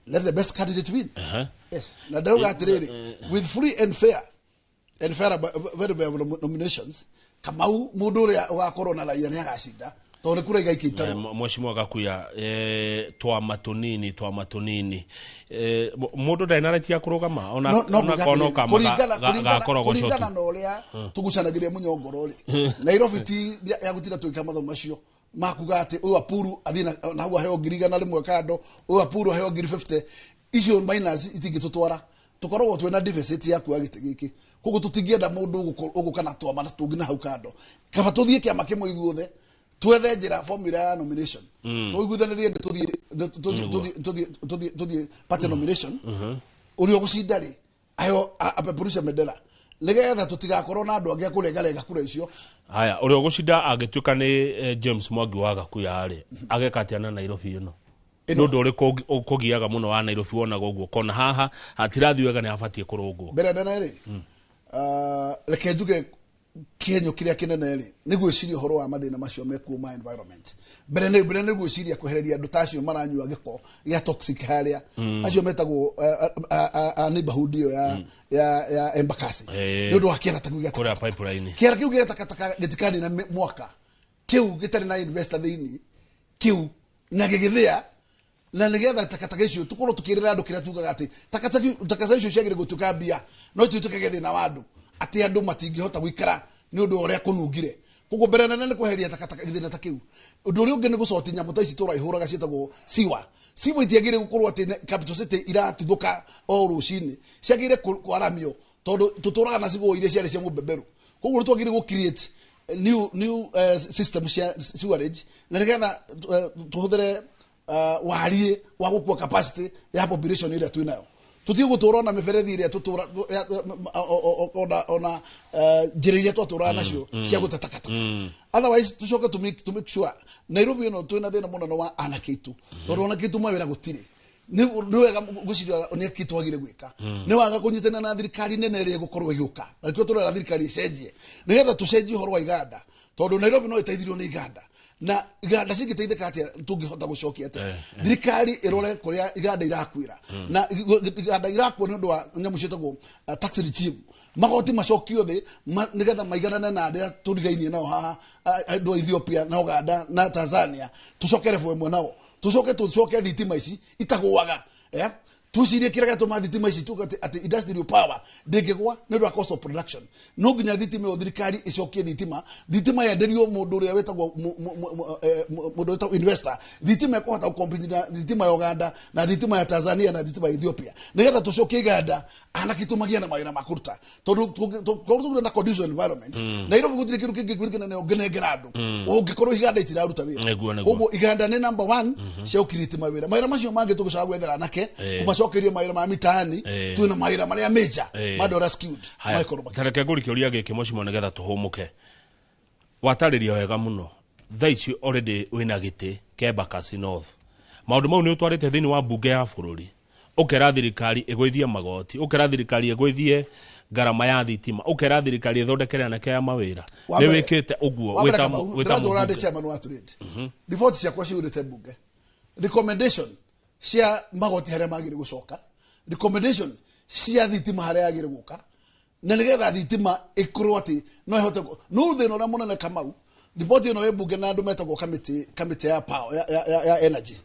let the best candidate win. Yes, na ndĩrauga atĩrĩrĩ, with free and fair very fair nominations, Kamau, mũndũ ũrĩa ũgakorwo na raia nĩ agacinda, tondũ nĩ kura igaikia itarwo. Mheshimiwa Gakuya, twama tũnini, twama tũnini, mũndũ ndarĩ na right ya kũrũgama ona no no ona nguga korwo no atĩrĩrĩ, kama gakorogoco kũringana tu. Na ũrĩa tũgucanagĩria mũnyongoro rĩ, Nairobi ti ya gũtinda tũgĩka mathomo macio makuga atĩ ũyũ apuru athiĩ na hau aheo 100,000 kando, ũyũ apuru aheo 50,000. Icio minus itingĩtũtwara. Tũkoragwo twĩna deficit ya kuoya gĩtĩ gĩkĩ, koguo tũtingĩenda mũndũ ũgũka na twama na tũngĩ na hau kando. Kaba tũthiĩ kĩama kĩmwe ithuothe, twethe njĩra, formula ya nomination, tũiguithanĩrie nĩ tũthiĩ tũthiĩ party nomination. Ũrĩa ũgũcinda rĩ, ayo apeperushe bendera, nĩgetha tũtigakorwo na andũ angĩ a kũrengarenga kura icio. Haya, ũrĩa ũgũcinda angĩtuĩka nĩ James Mwangi wa Gakuya rĩ, ageka atĩa na Nairobi ĩno? Nĩ ũndũ ũrĩkũ ũkũgiaga mũno wa Nairobi wonaga ũguo kona haha hatirathiĩ wega, nĩ habatiĩ kũrũngwo? Mbere nene rĩ, reke njuge kĩenyo kĩrĩa kĩnene rĩ, nĩ gwĩciria ũhoro wa mathĩna macio mekuo ma environment. Mbere nĩ gwĩciria kwehereria andũ ta acio maranyua gĩko gĩa toxic harĩa, acio metagwo a neighborhood ĩyo ya Embakasi, nĩ ũndũ wa kĩara ta kĩu gĩa kũrĩa takataka. Pipeline. Kĩara kĩu gĩa takataka gĩtikanina mwaka kĩu gĩtarĩ na investor thĩinĩ kĩu na gĩgĩthĩa, na nigetha takataka icio tukorwo tukirira andu kiria tugaga ati takataka takataka icio ciagire gutuika mbia, no ituĩke thĩna wa andũ, atĩ andũ matingĩhota gũikara nĩ ũndũ wa ũrĩa kũnungire. Koguo mbere nene nĩ kweheria takataka gĩthĩna ta kĩu. Ũndũ ũrĩa ũngĩ nĩ gũcoti nyamũ ta ici tũraihũraga ciĩtagwo siwa. Siwa itiagĩrĩire gũkorwo atĩ capital city iratuthũka o rũcinĩ, ciagĩrĩire kwaramio tondũ tũtũraga na cigo iria ciarĩ cia mũbeberu. Koguo nĩ twagĩrĩire gũ create new system cia sewerage na nĩgetha tũhũthĩre wariĩ wa gũkua capacity ya population ĩrĩa twĩ nayo. Tũtige gũtũra ona mĩberethi ĩrĩa tũtũra ona njĩra iria twatũraga nacio cia gũte takataka. Otherwise tũcoke to make sure Nairobi ĩno twĩna thĩna mũnene wa anake aitũ, tondũ anake aitũ mawĩra gũtirĩ. Nĩ wega gwĩciria nĩ kĩ twagire gwĩka. Nĩ waga kũnyitana na thirikari nene ĩrĩa ĩgũkorwo ĩgĩũka, na nĩkĩo tũrera thirikari ĩcenjie nĩgetha tũcenjie ũhoro wa iganda, tondũ Nairobi no ĩteithirio nĩ iganda. Na iganda cingĩteithĩka atĩa? Tũngĩhota gũcokia atĩa? Thirikari ĩrore kũrĩa iganda irakuĩra, na iganda irakua nĩ ũndũ wa nyamũ ciĩtagwo tax regime. Magoti macokio thĩ nĩgetha maiganane na arĩa tũrigainie nao haha, andũ a Ethiopia na Uganda na Tanzania. Tũcoke level ĩmwe nao, tũcoke thitima ici itagũaga, eh? Twĩcirie kĩrĩa gĩatũma thitima ici tuge atĩ industrial power ndĩngĩgwa nĩ ũndũ wa cost of production. No nginya thitima ĩyo thirikari ĩcokie thitima yenderio mũndũ ũrĩa wĩtagwo mũndũ wĩtagwo investor, thitima ĩkũhota gũcompete na thitima ya Uganda na thitima ya Tanzania na thitima ya Ethiopia, nĩgetha tũcokie iganda, anake tũmagĩe na mawĩra ma kũruta, tondũ korwo tũgĩre na conducive environment, Nairobi gũtirĩ kĩndũ kĩngĩ kĩnene ũngĩnengera andũ ũngĩkorwo iganda itiraruta wĩra. Nĩguo. Koguo iganda nĩ number one cia gũcreate mawĩra. Mawĩra macio mangĩ tũgĩcoka gwethera anake, kũmacokeria mawĩra ma mitaani. Twĩna mawĩra marĩa major ma andũ arĩa skilled Haya, makorwo makĩ- tareke ngũri kĩũria gĩkĩ, mũcimo, nĩgetha tũhũmũke. Watarĩria wega mũno. Thaa ici already wĩna gĩtĩ kĩa Embakasi North. Maũndũ mau nĩ ũtwarĩte thĩinĩ wa mbunge ya bũrũri, ũkera thirikari ĩgũithie magoti, ũkera thirikari ĩgũithie ngarama ya thitima, ũkera thirikari ĩthondekere anake ya mawĩra. Wa Nĩ mbere- wĩkĩte ũguo wa mbere wĩta Kamau, wĩta ndĩratũra ndĩ mũmbunge? chairman wa trade. Riboti ciakwa cihũrĩte mbunge, recommendation cia magoti harĩa magĩrĩ gũcoka, recommendation cia thitima harĩa yagĩrĩ gũka, na nĩgetha thitima ĩkorwo atĩ no ĩhote no thĩna ũrĩa mũnene, Kamau, riboti ĩno ĩ mbunge na andũ metagwo kamĩtĩ ya power, ya energy,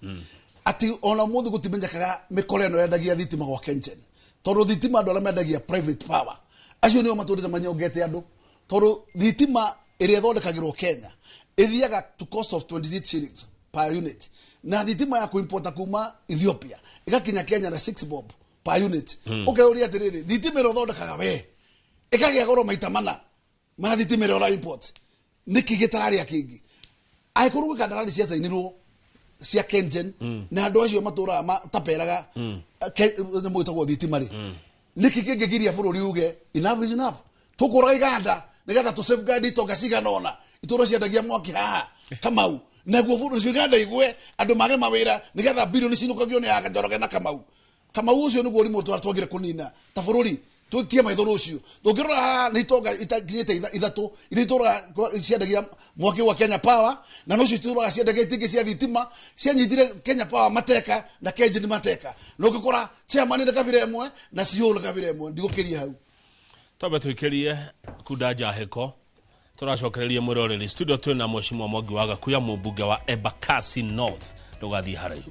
atĩ ona mũthĩ gũtimenyekaga mĩkora ĩno yendagia thitima gwa KenGen, tondũ thitima andũ arĩa mendagia private power acio nĩo matũrĩte manyongete andũ, tondũ thitima ĩrĩa ĩthondekagĩrwo Kenya ĩthiaga to cost of 28 shillings per unit, na thitima ya kũimporta kuma Ethiopia ĩgakinya Kenya na 6 bob per unit. Ũkeyũria atĩrĩrĩ, thitima ĩrĩa ũthondekaga we ĩkagĩa goro maita mana ma thitima ĩrĩa ũra import, nĩkĩ gĩtararĩa kĩngĩ? Angĩkorwo gwĩ kandarathi ciacainirwo cia KenGen na andũ acio matũraga mataperaga nyamũ ĩtagwo thitima rĩ, nĩkĩ kĩngĩgiria bũrũri uge enough is enough, tũkũraga iganda nĩgetha tũ safeguard itonga cigana ũna itũra ciendagia mwaki haha, Kamau, naguo bũrũri ũcio iganda igwe, andũ mage mawĩra, nĩgetha bilioni cinũkagio nĩ aka Njoroge na Kamau. Kamau, ũcio nĩguo ũrimũ twagire kũnina ta bũrũri. Tũikie maitho rũciũ, tũngĩrora haha nĩ itonga itakinyĩte ithatũ iria itũraga ciendagia mwaki wa Kenya Power, na nocio itũraga ciendagia itingĩ cia thitima cianyitire Kenya Power mateka na KenGen mateka, na ũngĩkora chairman nĩ kabira ĩmwe na CEO nĩ kabira ĩmwe. Ndigũkĩria hau. Twambe tũikĩrie kunda njahĩko, tũracokereria mwĩroreri. Studio twĩna mheshimiwa Mwangi wa Gakuya, mũmbunge wa Embakasi North. Ndũgathiĩ haraihu.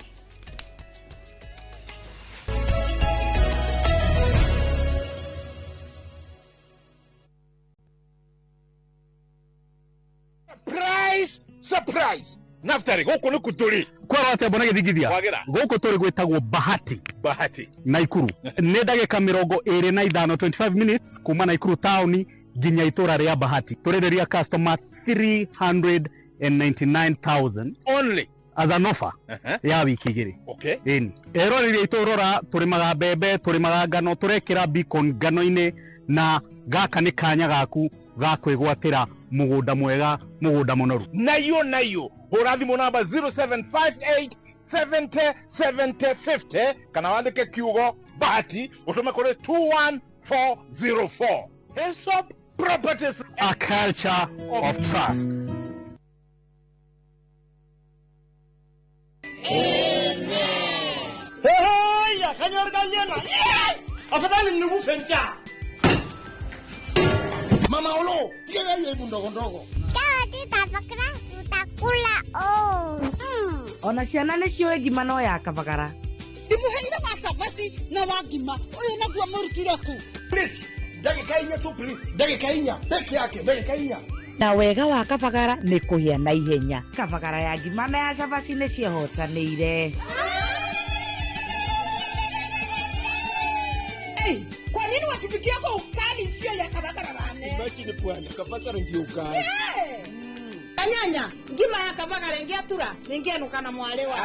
Surprise, surprise! Naftari, gũkũ nĩ kũ tũrĩ? Kwerwo atĩa, mbona gĩthingithia? Wagĩra. Gũkũ tũrĩ gwĩtagwo Bahati. Bahati. Naikuru. Nĩ ndagĩka 25, 25 minutes kuma Naikuru taũni nginya itũra rĩa Bahati. Tũrĩrĩria customer 399,000 only as an offer ya wiki 2. Ĩni eroreri aitũ, rora, tũrĩmaga mbembe, tũrĩmaga ngano, tũrekĩra beacon ngano-inĩ, na gaka nĩ kanya gaku ga kwĩgwatĩra mũgũnda mwega, mũgũnda mũnoru. Nayo nayo hũra thimũ namba 0758 70 70 50 kana wandĩke kiugo Bahati ũtũme kũrĩ 21404. Hesop Properties, a culture of trust. Heya, kanyor kaliena. Afadhali nikufe njaa. Mama Olo, tiga hiyo hebu ndogo ndogo. Tutakula tutakula oh. Ona ciana nĩ ciũĩ ngima no ya kabagara. Ndimuheire wa cabaci na wa ngima ũyũ naguo mũrutire kũ? Please, ndagĩka 4 tu please. Ndagĩka 4 peke yake, ndagĩka 4. Na wega wa kabagara nĩ kũhĩa na ihenya. Kabagara ya ngima na ya cabaci nĩ ciĩhotanĩire. Hey, kwa nini watupikia kwa ukali sio ya kabagara bane? Imagine bwana, kabagara ndio ukali. Hey. Anyanya, ngima ya kabagara ingiatura, ningenuka na mwalewa.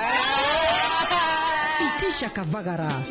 Itisha kabagara.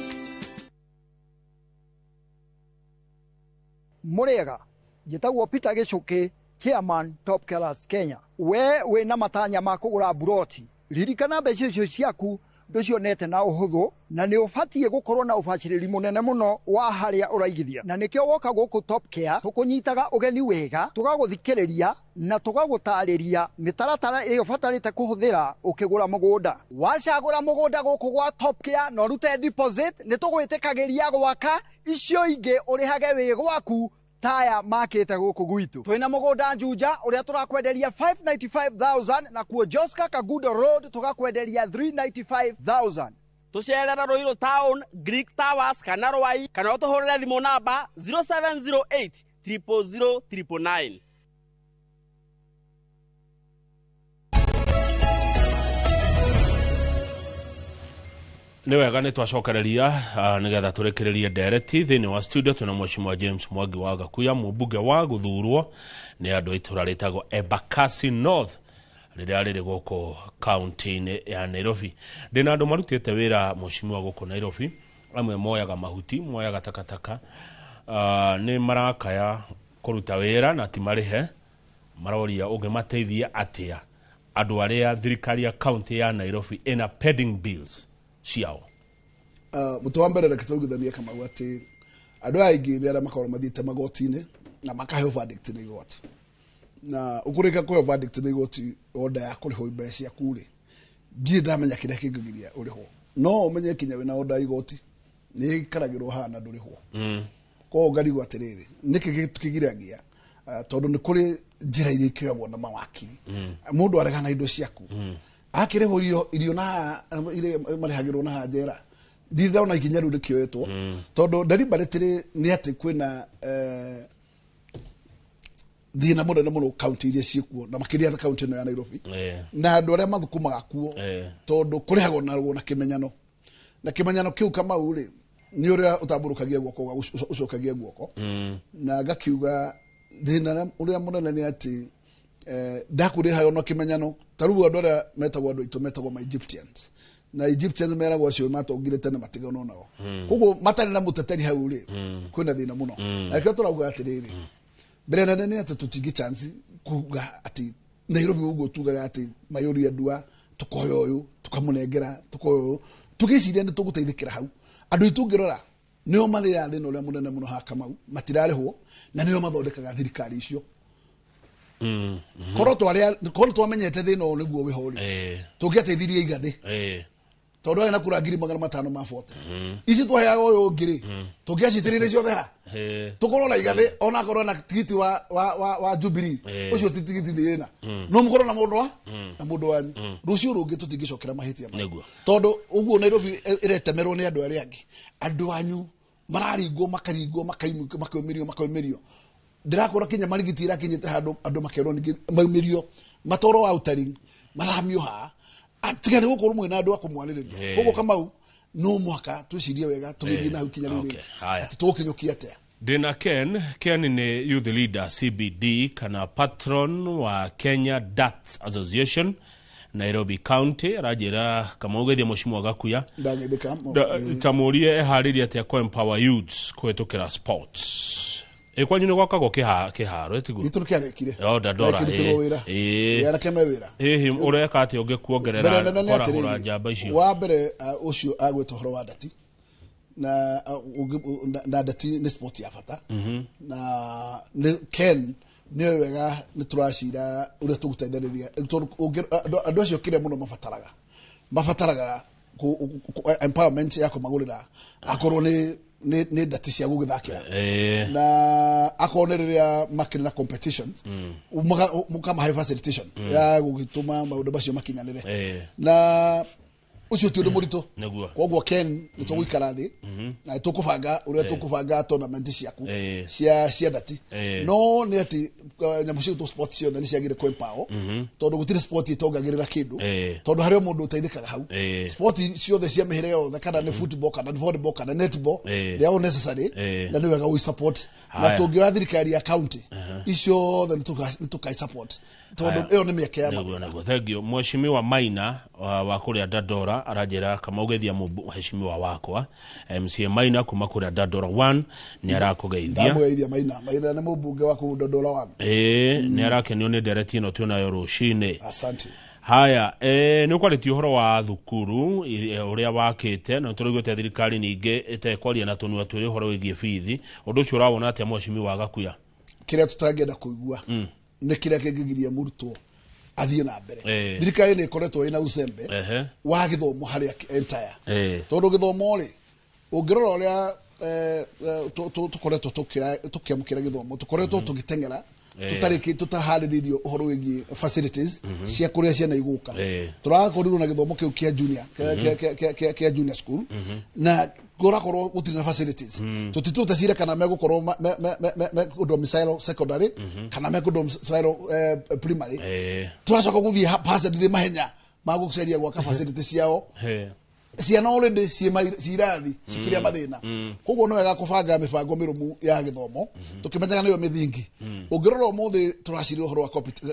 Murega, njĩtagwo Peter Gĩcũkĩ, Chairman Top Killers Kenya. We wĩna matanya ma kũgũra buroti, ririkana mbeca icio ciaku ndũcionete na ũhũthũ, na nĩ ũbatiĩ gũkorwo na ũbacĩrĩri mũnene mũno wa harĩa ũraigithia. Na nĩkĩo woka gũkũ Top Care tũkũnyitaga ũgeni wega, tũgagũthikĩrĩria na tũgagũtarĩria mĩtaratara ĩrĩa ũbatarĩte kũhũthĩra ũkĩgũra mũgũnda. Wacagũra mũgũnda gũkũ gwa Top Care na ũrute deposit, nĩ tũgwĩtĩkagĩria gwaka icio ingĩ ũrĩhage wĩ gwaku taya makĩte gũkũ gwitũ. Twĩna mũgũnda Juja ũrĩa tũrakwenderia 595,000 na kuo Joska Kagudo Road tũgakwenderia 395,000. Tũcerera Ruiru Town, Greek Towers kana Rwai, kana ũtũhũrĩre thimũ namba 0708 000 999. Nĩ wega nĩ twacokereria nĩgetha tũrĩkĩrĩrie ndereti thĩinĩ wa studio. Twĩna Mheshimiwa James Mwangi wa Gakuya, mũmbunge wa gũthurwo nĩ andũ a itũra rĩtagwo Embakasi North rĩrĩa rĩrĩ gũkũ kaunti-inĩ ya Nairobi. Ndĩna andũ marutĩte wĩra Mheshimiwa gũkũ Nairobi, amwe moyaga mahuti, moyaga takataka, nĩ marakaya kũruta wĩra na ti marĩhe, maroria ũngĩmateithia atĩa andũ arĩa thirikari ya kaunti ya Nairobi ĩna pending bills ciao. Mũtĩ wa mbere reke tũiguithanie Kamau atĩ andũ aya aingĩ nĩ arĩa makoragwo mathiĩte magoti-inĩ na makaheo verdict nĩ igoti, na ũkũrĩka kũheo verdict nĩ igoti order ya kũrĩhwo mbeca ciaku rĩ, ndirĩ ndamenya kĩrĩa kĩngĩgiria ũrĩhwo, no ũmenye kinya wĩna order ya igoti nĩ ĩkaragĩrwo haha na ndũrĩhwo. Koguo ngarigwo atĩrĩrĩ, nĩkĩ kĩgiragia? Tondũ nĩ kũrĩ njĩra iria ikĩoyagwo na mawakiri, mũndũ aregana indo ciaku akĩrĩhwo irio na iria marĩhagĩrwo na njera, ndirĩ ndona ikinya rĩu rĩkĩoetwo, tondũ deliberately nĩ atĩ kwĩna thĩna mũnene mũno kaunti iria ciĩkuo na makĩria kaunti ĩno ya Nairobi, na andũ arĩa mathũkũmaga kuo, tondũ kũrĩhagwo na kĩmenyano, na kĩmenyano kĩu Kamau rĩ nĩ ũrĩa ũtambũrũkagia guoko ũcokagia guoko, na ngakiuga thĩna ũrĩa mũnene nĩ atĩ ndakũrĩhagwo na kĩmenyano. Ta rĩu andũ arĩa metagwo andũ aitũ metagwo ma Egyptians, na Egyptians meragwo acio matongire tene matiganwo nao, koguo matarĩ na mũteteri hau rĩ kwĩna thĩna mũno. Na kĩrĩa tũrauga atĩrĩrĩ, mbere nene nĩ atĩ tũtingĩ chance kuga atĩ Nairobi ũguo tugaga atĩ mayũria ndua tũkoya ũyũ tũkamũnengera tũkoya ũyũ, tũgĩciria nĩ tũgũteithĩkĩra hau. Andũ aitũ ũngĩrora nĩo marĩaga thĩna ũrĩa mũnene mũno haha Kamau, matirarĩhwo na nĩo mathondekaga thirikari icio. Korwo twamenyete thĩna ũyũ nĩguo wĩho rĩ, tũngĩateithirie igathĩ, tondũ arĩ na kura 500,000 ma 40 ici twaheaga ũyũ ũngĩ rĩ, tũngĩacitĩrĩire ciothe ha tũkorwo na igathĩ, onakorwo na tigiti wa Jubilee ũcio ti tigiti thĩna, no mũkorwo na mũndũ wa na mũndũ wanyu. Rũciũ rũngĩ tũtingĩcokera mahĩtia mau, tondũ ũguo Nairobi ĩretemerwo nĩ andũ arĩa angĩ, andũ anyu mararingwo makaringwo makaumĩrio makaumĩrio. Ndirakora kinya marigiti irakinyĩte handũ andũ makerwo ningĩ maumĩrio matwarwo outering mathamio haha, tiga nĩ gũkorwo mwĩna andũ a kũmwarĩrĩria. Koguo Kamau no mũhaka twĩcirie wega tũgĩthiĩ na hau kinya rĩu rĩngĩ atĩ tũgũkinyũkia atĩa. Ndĩna Ken. Ken nĩ youth leader CBD kana patron wa Kenya Darts Association Nairobi County. Aranjĩra Kamau geithia Mheshimiwa Gakuya, tamũrie eharĩrie atĩa kũ empower youths kũhĩtũkĩra sports. Kwanyu nĩ gwakagwo kĩharo ĩtiguo? Gitũ kĩarĩkire. Dandora. Ĩĩ. Anake me wĩra. Hihi ũreka atĩa ũngĩkuongerera kũrahũra njamba icio? Wa mbere ũcio agwĩta ũhoro wa ndati, na ndati nĩ sport ya bata, na Ken nĩ wega nĩ tũracira ũrĩa tũgũteithĩrĩria, tondũ andũ acio kĩrĩa mũno mabataraga empowerment ya kũmagũrĩra akorwo nĩ ndati cia gũgĩthakĩra, na akorwo nĩ rĩrĩa makĩrĩ na competitions mũkamahe facilitation ya gũgĩtũma maũndũ macio makinyanĩre. Na Ucio ti undu muritu. Niguo. Koguo Ken ni tũgũikara thĩ na tũkũbanga ũrĩa tũkũbanga tournament ciaku cia ndati. No nĩ atĩ nyamũ ciitũ sport ciothe nĩ ciagĩrĩire kũ empower tondũ gũtirĩ sport ĩtongagĩrĩra kĩndũ tondũ harĩ o mũndũ ũteithĩkaga hau. Sport ciothe cia mĩhĩrĩga yothe kana nĩ football kana nĩ volleyball kana netball, they are all necessary na nĩ wega gũi support na tũngĩoya thirikari ya county icio othe nĩ tũkai support tondũ ĩyo nĩ mĩeke ya Niguo, niguo. Thank you. Mheshimiwa Maina wa kũrĩa Dandora aranjĩra Kamau geithia mheshimiwa wakwa MCA Maina kuma kũrĩa Dandora 1 nĩ arakũgeithia. Ndamũgeithia Maina. Maina nĩ mũmbunge wa kũu Dandora 1. Nĩ arakenio nĩ ndereti ĩno twĩnayo rũcinĩ. Asante. Haya, nĩ ũkwarĩtie ũhoro wa thukuru ũrĩa wakĩte na tũraiguĩte thirikari ningĩ ĩtekwaria na tũnua twĩrĩ ũhoro wĩgiĩ bithi. Ũndũ ũcio ũrawona atĩa mheshimiwa Gakuya? Kĩrĩa tũtangĩenda kũigua nĩ kĩrĩa kĩngĩgiria mũrutwo athiĩ na mbere. Thirikari nĩ ĩkoretwo ĩna ucembe wa gĩthomo harĩa entire. Tondũ gĩthomo rĩ, ũngĩrora ũrĩa tũkoretwo tũkĩamũkĩra gĩthomo, tũkoretwo tũgĩteng'era tũtaharĩrĩirio ũhoro wĩgiĩ facilities cia kũrĩa ciana igũka. Tũrakorirwo na gĩthomo kĩu kĩa junior, kĩa junior school na kũrakorwo gũtirĩ na facilities. Tũtitũte cira kana megũkorwo me domicile secondary kana me domicile primary. Tũracoka gũthiĩ haphazardly mahenya ma gũceria gwaka facility ciao. Ciana already ciĩ irathi cikĩrĩa mathĩna. Koguo nĩ wega kũbanga mĩbango mĩrũmu ya gĩthomo tũkĩmenyaga nĩyo mĩthingi. Ũngĩrora ũmũthĩ tũraciria ũhoro wa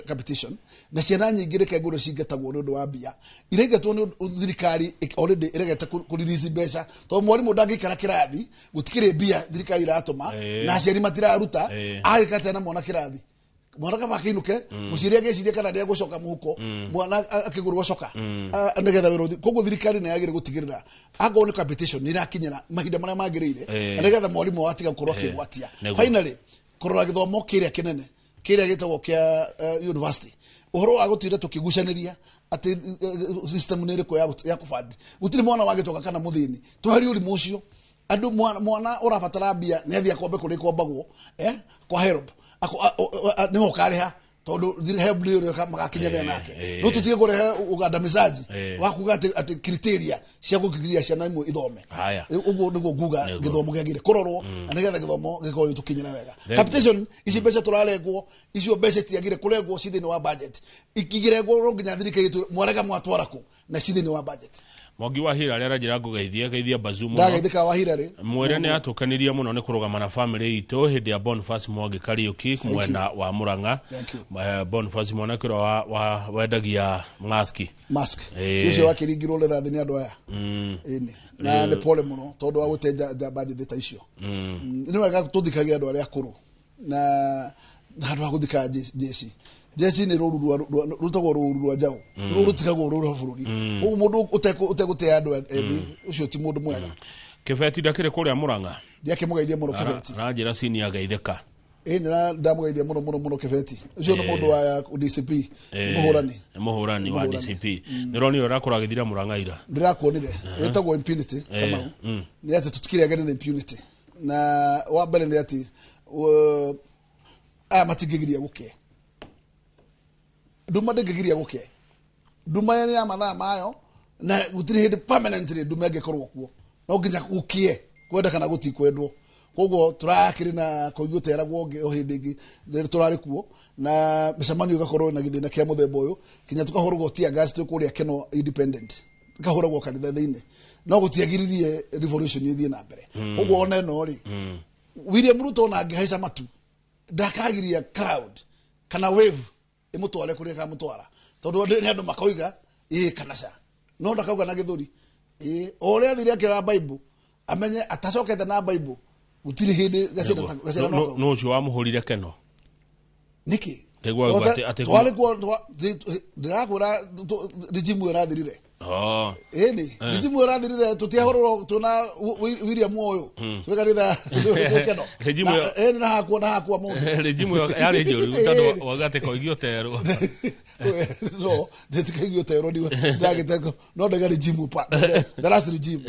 competition na ciana nyingĩ reke ngũrũ cingatagwo nĩ ũndũ wa mbia iraingatwo nĩ ũndũ thirikari already ĩregete kũ release mbeca tondũ mwarimũ ndangĩikara kĩrathi gũtikĩrĩ mbia thirikari iratũma na aciari matiraruta. Agĩka atĩa na mwana kĩrathi? Mwana kaba akĩinũke mũciari agĩcirie kana nĩegũcoka mũhuko mwana akĩgũrwo coka nĩgetha wĩra ũthiĩ. Koguo thirikari nĩ yagĩrĩire gũtigĩrĩra akorwo nĩ competition nĩ ĩrakinyĩra mahinda marĩa magĩrĩire na nĩgetha mwarimũ atiga gũkorwo akĩgwatia. Finally, kũrora gĩthomo kĩrĩa kĩnene kĩrĩa gĩtagwo kĩa university, ũhoro wa gũtinda tũkĩgucanĩria atĩ system nĩ ĩrĩkũ ya kũbandi, gũtirĩ mwana wagĩtoka kana mũthĩni. Tweherie ũrimũ ũcio. Andũ mwana ũrabatara mbia nĩ athiĩ akombe kũrĩa ikombagwo kwa HELB nĩwe ũkarĩha tondũ HELB nĩ ũrĩa magakinyanĩra nake. No tũtige kũrehe ũgandamizaji wa kuga atĩ criteria cia gũkiria ciana imwe ithome. Haya. Ũguo nĩguo nguga gĩthomo kĩagĩrĩire kũrorwo na nĩgetha gĩthomo gĩkorwo gĩtũkinyĩra wega. Capitation ici mbeca tũrarengwo, icio mbeca citiagĩrĩire kũrengwo ci thĩinĩ wa budget. Ikĩrengwo no nginya thirikari ĩtwĩre mwarega mwatwara kũ na ci thĩinĩ wa budget. Mwangi wa Hilary aranjĩra ngũgeithie geithia Bazu mũno. Ndageithĩka wa Hilary. Mwĩre nĩ atũkenirie mũno nĩ kũrũgama na family itũ hĩndĩ ya Boniface Mwangi Kariũki mwena wa Murang'a. Thank you. Boniface mwanake ũrĩa wa wendagia maski. Mask. Ũcio wakĩringirwo rithathi nĩ andũ aya. Ĩni. Na nĩ pole mũno tondũ wa gũte njamba njĩthĩ ta icio. Nĩ wega tũthikage andũ arĩa akũrũ na handũ ha gũthika jeshi. Jeshi nĩ rũru rũtagwo rũru rwa njaũ. Rũru rũtigagwo rũru rwa bũrũri. Koguo mũndũ ũtegũtĩa andũ ethĩ ũcio ti mũndũ mwega. Kĩbeti ndakĩrĩ kũrĩa Murang'a. Ndiakĩmũgeithia mũno Kĩbeti. Aranjĩra sini ageithĩka. Ĩĩ nĩ ndamũgeithia mũno mũno mũno Kĩbeti. Ũcio nĩ mũndũ wa DCP. Mũhũrani. Nĩ mũhũrani wa Mũhũrani. DCP. Nĩ ũronire ũrĩa akorwo agĩthira Murang'a ira. Ndĩrakuonire. Ĩtagwo impunity Kamau. Nĩ atĩ tũtikĩrĩ ageni na impunity. Na wa mbere nĩ atĩ aya matingĩgiria gũke. Nduma ndĩngĩgiria gũke. Nduma nĩ ya mathaa mayo na gũtirĩ hĩndĩ permanently nduma ĩngĩkorwo kuo. No nginya gũkie kwenda kana gũtikwendwo. Koguo tũrakĩrĩ na koigi ũteragwo ũngĩ o hĩndĩ ĩngĩ rĩrĩa tũrarĩ kuo na mĩcemanio ĩgakorwo na gĩthĩna kĩa mũthemba ũyũ kinya tũkahũragwo tear gas twĩ kũrĩa Keno Independent ĩkahũragwo kanitha thĩinĩ no gũtiagiririe revolution ĩthiĩ na mbere. Koguo ona ĩno rĩ, William Ruto ona angĩhaica matu ndakagiria crowd kana wave ĩmũtware kũrĩa ĩkamũtwara tondũ nĩ andũ makoiga ĩĩ kana ca no ndakauga na gĩthũri ĩĩ o ũrĩa athire akĩoya Bible amenye atacokete na Bible gũtirĩ hĩndĩ gacĩra no kau. Nũ ũcio wamũhũrire Keno? Nĩkĩ? Nĩguo auga Twarĩ kuo ndĩrakwĩra regime ĩyo ĩrathirire. Ĩni regime ĩyo ĩrathirire tũtiahũrũrwo twĩna William ũyũ twĩ kanitha twĩ Keno. Regime Ĩni na hakua na hakua mũndũ. Regime ĩyo yarĩ njũru tondũ wauga atĩ koigi ũterwo. No ndĩtikaigua ũterwo ndagĩte no ndega regime pa the last regime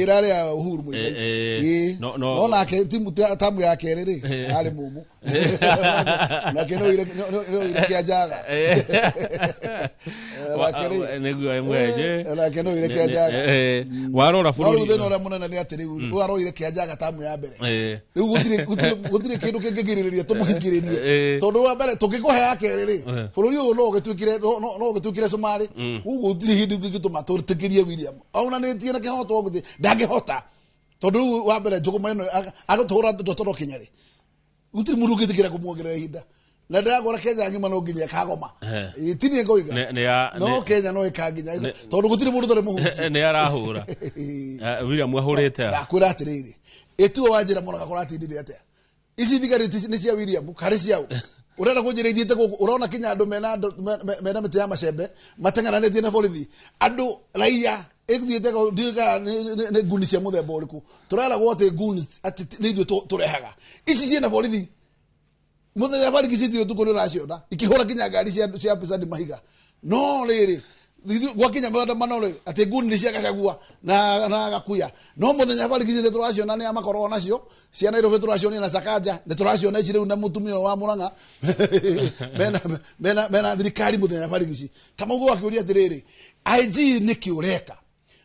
ĩrarĩ ya Uhuru Muigai. No No nake timu tamu ya kerĩ rĩ arĩ mũmũ. Nake no ire no ire kia njaga. Nake rĩ Nĩguo mwenje. Nake no ire kia njaga. Warora No rĩu bũrũri thĩna ũrĩa mũnene nĩ atĩ rĩu rĩu aroire kĩa njaga tamu ya mbere. Rĩu gũtirĩ kĩndũ kĩngĩgirĩrĩria tũmũhingĩrĩrie. Tondũ wa mbere tũngĩkũhe ya kerĩ rĩ, bũrũri ũyũ no ũgĩtuĩkire no ũgĩtuĩkire Somalia. Koguo gũtirĩ hĩndĩ kĩngĩtũma tũtĩkĩrie William aunanĩtie na kĩhoto gũtirĩ ndangĩhota. Tondũ rĩu wa mbere njũgũma ĩno agũtũhũra ndotoro kinya rĩ, gũtirĩ mũndũ ũngĩtĩkĩra kũmuongerera ihinda. Na ndĩragwara Kenya ng'ima no nginya ĩkagoma. Ti niĩ ngoiga. No Kenya no ĩkanginya tondũ gũtirĩ mũndũ ũtarĩ mũhutie. Nĩ arahũra. William ahũrĩte a? Ndakwĩra atĩrĩrĩ, ĩtuo wanjĩra mũraga kũratindire atĩa? Ici thigari nĩ cia William karĩ ciao? Ũrenda kũnjĩra ithiĩte gũkũ ũrona kinya andũ mena mĩtĩ ya macembe mateng'eranĩtie na borithi, andũ raia ĩthiĩte ndiũĩ kana nĩ nguni cia mũthemba ũrĩkũ. Tũreragwo atĩ nguni atĩ nĩ ithuĩ tũrehaga ici ciĩna borithi. Mũthenya bariki citire ũtukũ nĩ ũraciona ikĩhũra kinya ngari cia Pisani mahiga. No rĩrĩ gwakinya maandamano rĩ, atĩ nguni nĩ cia Gachagua na Gakuya. No mũthenya bariki citire tũraciona nĩ amakorwo nacio cia Nairobi, tũracionia na Sakaja, nĩ tũraciona ici rĩu na mũtumia wa Murang'a mena thirikari mũthenya bariki ici. Kamau akĩũria atĩrĩrĩ, IG nĩkĩ ũreka?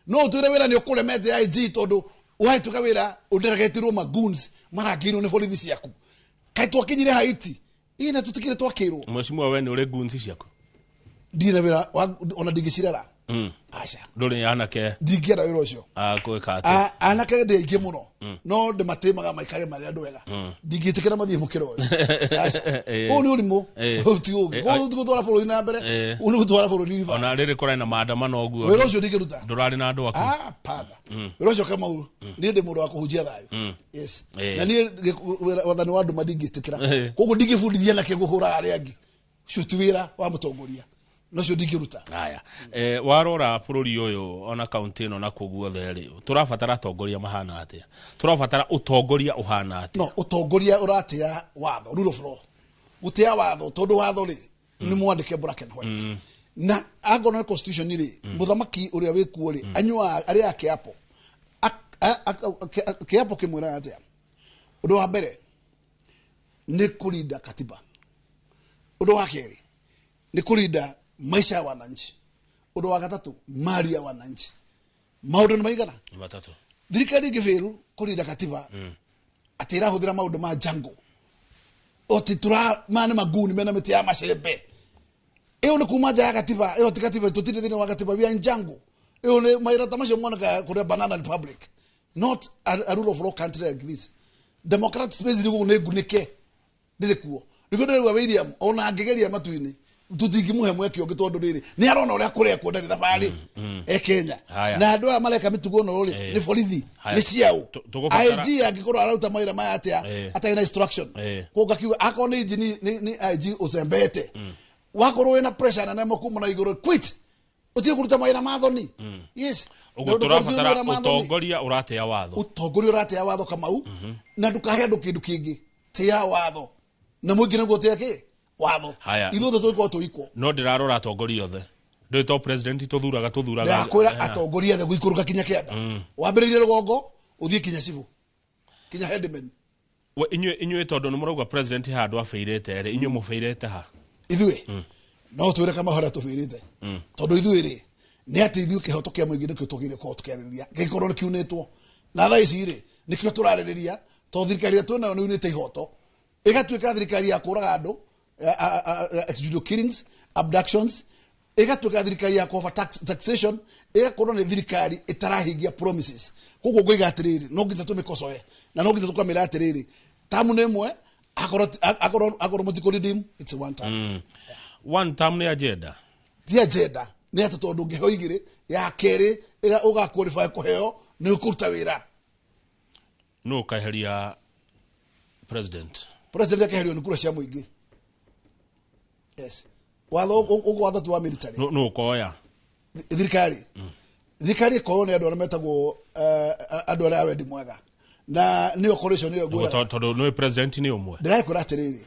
No ũtwĩre wĩra nĩ ũkũremete IG tondũ wahĩtũka wĩra ũnderegetirwo magoons marangĩirwo nĩ borithi ciaku. Kaĩ twakinyire Haiti ĩ na tũtikire twakĩrwo. Mheshimiwa, we nĩ ũrĩ goons ciaku? Ndirĩ na wĩra ona ndingĩcirera. Aca. Ndũrĩ anake? Ndingĩenda wĩra ũcio. A gwĩka atĩa? Anake ndĩ aingĩ mũno no ndĩmatĩmaga maikare marĩ andũ ega. Ndingĩtĩkĩra mathiĩ mũkĩra ũyũ. Aca. Ũyũ nĩ ũrimũ. Ũyũ ti ũũgĩ. Ũyũ ti gũtwara bũrũri na mbere. Ũyũ nĩ gũtwara bũrũri riba. Ona rĩrĩ kũrarĩ na maandamano ũguo. Wĩra ũcio ndingĩruta. Ndũrarĩ na andũ aku? Hapana. Wĩra ũcio Kamau, niĩ ndĩ mũndũ wa kũhunjia thayũ. Yes. Na niĩ wathani wa nduma ndingĩtĩkĩra. Koguo ndingĩbundithia anake kũhũra arĩa angĩ. Ũcio ti wĩra wa mũtongoria. No ũcio ndingĩruta. Haya. Warora bũrũri ũyũ ona kaunti ĩno na kũu guothe rĩ, tũrabatara atongoria mahana atĩa? Tũrabatara ũtongoria ũhana atĩa? No ũtongoria ũratĩa watho, rule of law. Gũtĩa watho tondũ watho rĩ nĩ mwandĩke black and white. Na angorwo nĩ constitution rĩ, mũthamaki ũrĩa wĩkuo rĩ, anyuaga arĩaga kĩapo. Kĩapo kĩmwĩraga atĩa? Ũndũ wa mbere nĩ kũrinda katiba. Ũndũ wa kerĩ nĩ kũrinda maisha ya wananchi. Ũndũ wa gatatũ mali ya wananchi. Maũndũ nĩ maigana? Nĩ matatũ. Thirikari ĩngĩbĩrũ kũrinda katiba atĩ ĩrahũthĩra maũndũ ma jungle. Oti tura maya nĩ maguni mena mĩtĩ ya macembe. Ĩyo nĩ kuma nja ya katiba, ĩyo ti katiba, tũtirĩ thĩinĩ wa katiba, we are in jungle. Ĩyo nĩ mawĩra ta macio monekaga kũrĩa banana republic. Not a rule of law country like this. Democratic space iri gũkũ nĩ ngunĩke. Ndĩrĩ kuo. Nĩguo ndĩrauga William ona angĩgeria matu-inĩ tũtingĩmũhe mweke ũngĩ tondũ rĩrĩ nĩ arona ũrĩa kũrekwo ndarĩ thabarĩ e Kenya. Na andũ aya mareka mĩtugo ĩno rĩ nĩ borithi, nĩ ciao. IG angĩkorwo araruta mawĩra maya atĩa atarĩ na instruction. Koguo ngakiuga akorwo nĩ IG nĩ IG ũcembete. Wakorwo wĩna pressure nene kuma na igũrũ, quit. Ũtige kũruta mawĩra ma thoni. Yes. Ũguo tũrabatara ũtongoria ũratĩa watho. Ũtongoria ũratĩa watho Kamau, na ndũkahe andũ kĩndũ kĩngĩ. Tĩa watho. Na mũingĩ nĩguo tĩa kĩ? Watho. Ithuothe tũgĩkorwo tũikwo. No ndĩrarora atongoria othe. Ndũĩ to president tũthuraga. Ndĩrakwĩra atongoria othe gũikũrũka kinya kĩanda. Wambĩrĩrie rũgongo ũthiĩ kinya cibũ. Kinya headman. We inyuĩ tondũ nĩ mũrauga president handũ abĩirĩte rĩ, inyuĩ mũbĩirĩte ha? Ithuĩ no twĩre kama harĩa tũbĩirĩte. Tondũ ithuĩ rĩ nĩ atĩ ithuĩ kĩhoto kĩa mũingĩ nĩkĩo twagĩrĩire gũkorwo tũkĩarĩrĩria. Gĩkorwo nĩ kiunĩtwo. Na thaa ici rĩ nĩkĩo tũrarĩrĩria tondũ thirikari ĩrĩa twĩnayo nĩ yunĩte ihoto. Ĩgatuĩka thirikari ya kũraga andũ, extrajudicial killings, abductions, ĩgatuĩka thirikari ya over taxation, ĩgakorwo nĩ thirikari ĩtarahingia promises. Koguo ngoiga atĩrĩrĩ, no nginya tũmĩkocoe na no nginya tũkamĩra atĩrĩrĩ, tamu nĩ ĩmwe, akorwo mũtikũ redeem, it's one term. One term nĩ agenda? Ti agenda, nĩ atĩ tondũ ũngĩheo igĩrĩ, ya kerĩ ũga qualify kũheo nĩ ũkũruta wĩra. Nũ ũkaeheria president? President akeherio nĩ kura cia mũingĩ. Yes. Watho ũguo watho tu wa military. Nũ ũkoya? Thirikari. Thirikari ĩkoywo nĩ andũ arĩa metagwo andũ arĩa a wendi mwega. Na nĩyo coalition ĩyo ngwĩraga. Tondũ nĩwe president nĩ ũmwe. Ndĩrakwĩra atĩrĩrĩ,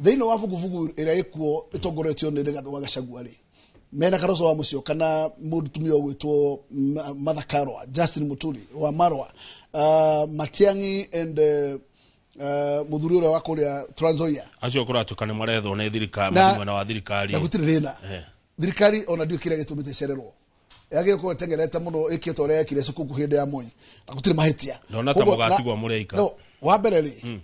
thĩinĩ wa bugubugu ĩrĩa ĩkuo ĩtongoretio nĩ Rigathĩ wa Gachagua rĩ, mena Kalonzo wa Musyoka na mũtumia ũgwĩtwo Martha Karua, Justin Muturi wa Marwa, Matiang'i and Muthuri uria wa kuria Trans Nzoia. Acio kũratuĩka nĩ marethwo nĩ thirikari, Na- mwena wa thirikari. Na gũtirĩ thĩna. Thirikari ona ndiũ kĩrĩa gĩtũmĩte ĩcererwo, yagĩrĩirwo gũkorwo ĩtengerete mũno ĩkĩte ũrĩa yekire cukuru hĩndĩ ya Moi, na gũtirĩ mahĩtia. Ndona ta Koguo, mũgatigwo mũrĩ aika. No wa mbere rĩ,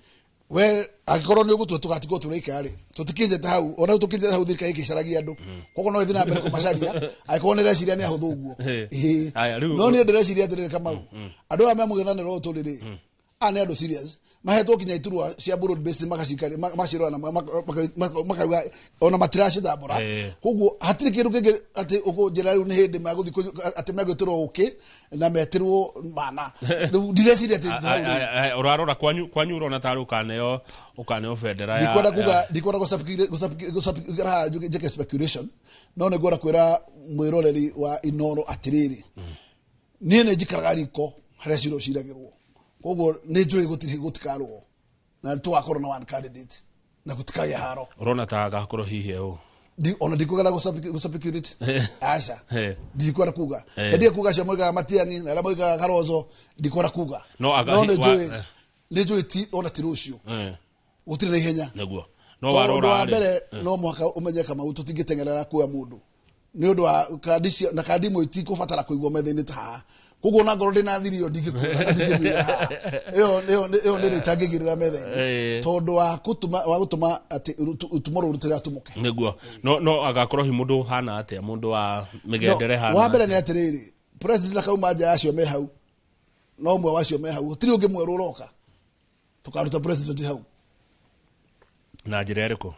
we angĩkorwo nĩ ũgũtua tũgatigwo tũrĩ aika rĩ, tũtikinyĩte hau. Ona rĩu tũkinyĩte hau, thirikari ĩkĩcaragia andũ, koguo no ĩthiĩ na mbere kũmacaria angĩkorwo nĩ ĩreciria nĩ ahũthũ ũguo. Ĩĩ. Aya, rĩu- No niĩ ndĩreciria atĩrĩrĩ, Kamau, andũ aya me mũng'ethanĩro ũyũ tũrĩ rĩ, aya nĩ andũ serious, mahetwo kinya iturwa cia broad based, magacikari macirora na makauga ona matiracitambũra. Koguo hatirĩ kĩndũ kĩngĩ atĩ ũkũnjĩra rĩu nĩ hĩndĩ magũthiĩ atĩ megwĩtĩrwo ũkĩ na metĩrwo mana. Rĩu ndireciria atĩ hau rĩu. Ũrarora kwanyu ũrona tarĩ ũkaneo bendera ya Ndikwenda kuga, ndikwenda gũcapikira njĩke speculation, no nĩ ngwenda kwĩra mwĩroreri wa Inoro atĩrĩrĩ, niĩ nĩ njikaraga riko harĩa cira ũciragĩrwo, koguo nĩ njũĩ gũtirĩ gũtikarwo na tũgakorwo na one candidate na gũtikagĩa haro. Ũrona ta agakorwo hihi ũ? Ona ndikwenda gũspeculate, aca. Ndikwenda kuga. Ndige kuga acio moigaga Matiang'i na arĩa moigaga Kalonzo, ndikwenda kuga. No no nĩ njũĩ nĩ njũĩ ti ona ti rũciũ, gũtirĩ na ihenya. Nĩguo no Tondũ warora wa rĩ, mbere no mũhaka ũmenye, Kamau, tũtingĩteng'erera kuoya mũndũ nĩ ũndũ wa kandi na kandi imwe itikũbatara kũigwo metha-inĩ ta haha. Koguo ona ngorwo ndĩna thiri ĩyo, ndingĩkuga na ndingĩmĩigĩra haha. Ĩyo nĩ ĩtangĩigĩrĩra metha-inĩ tondũ wa gũtũma atĩ tomorrow rũtigatũmũke. Nĩguo, no agakorwo hi mũndũ ũhana atĩa, mũndũ wa mĩgendere hana Wa mbere atĩa? Nĩ atĩrĩrĩ, president akauma nja ya acio me hau, no ũmwe wacio me hau, gũtirĩ ũngĩ mwerũ ũroka. Tũkaruta president hau. Na njĩra ĩrĩkũ?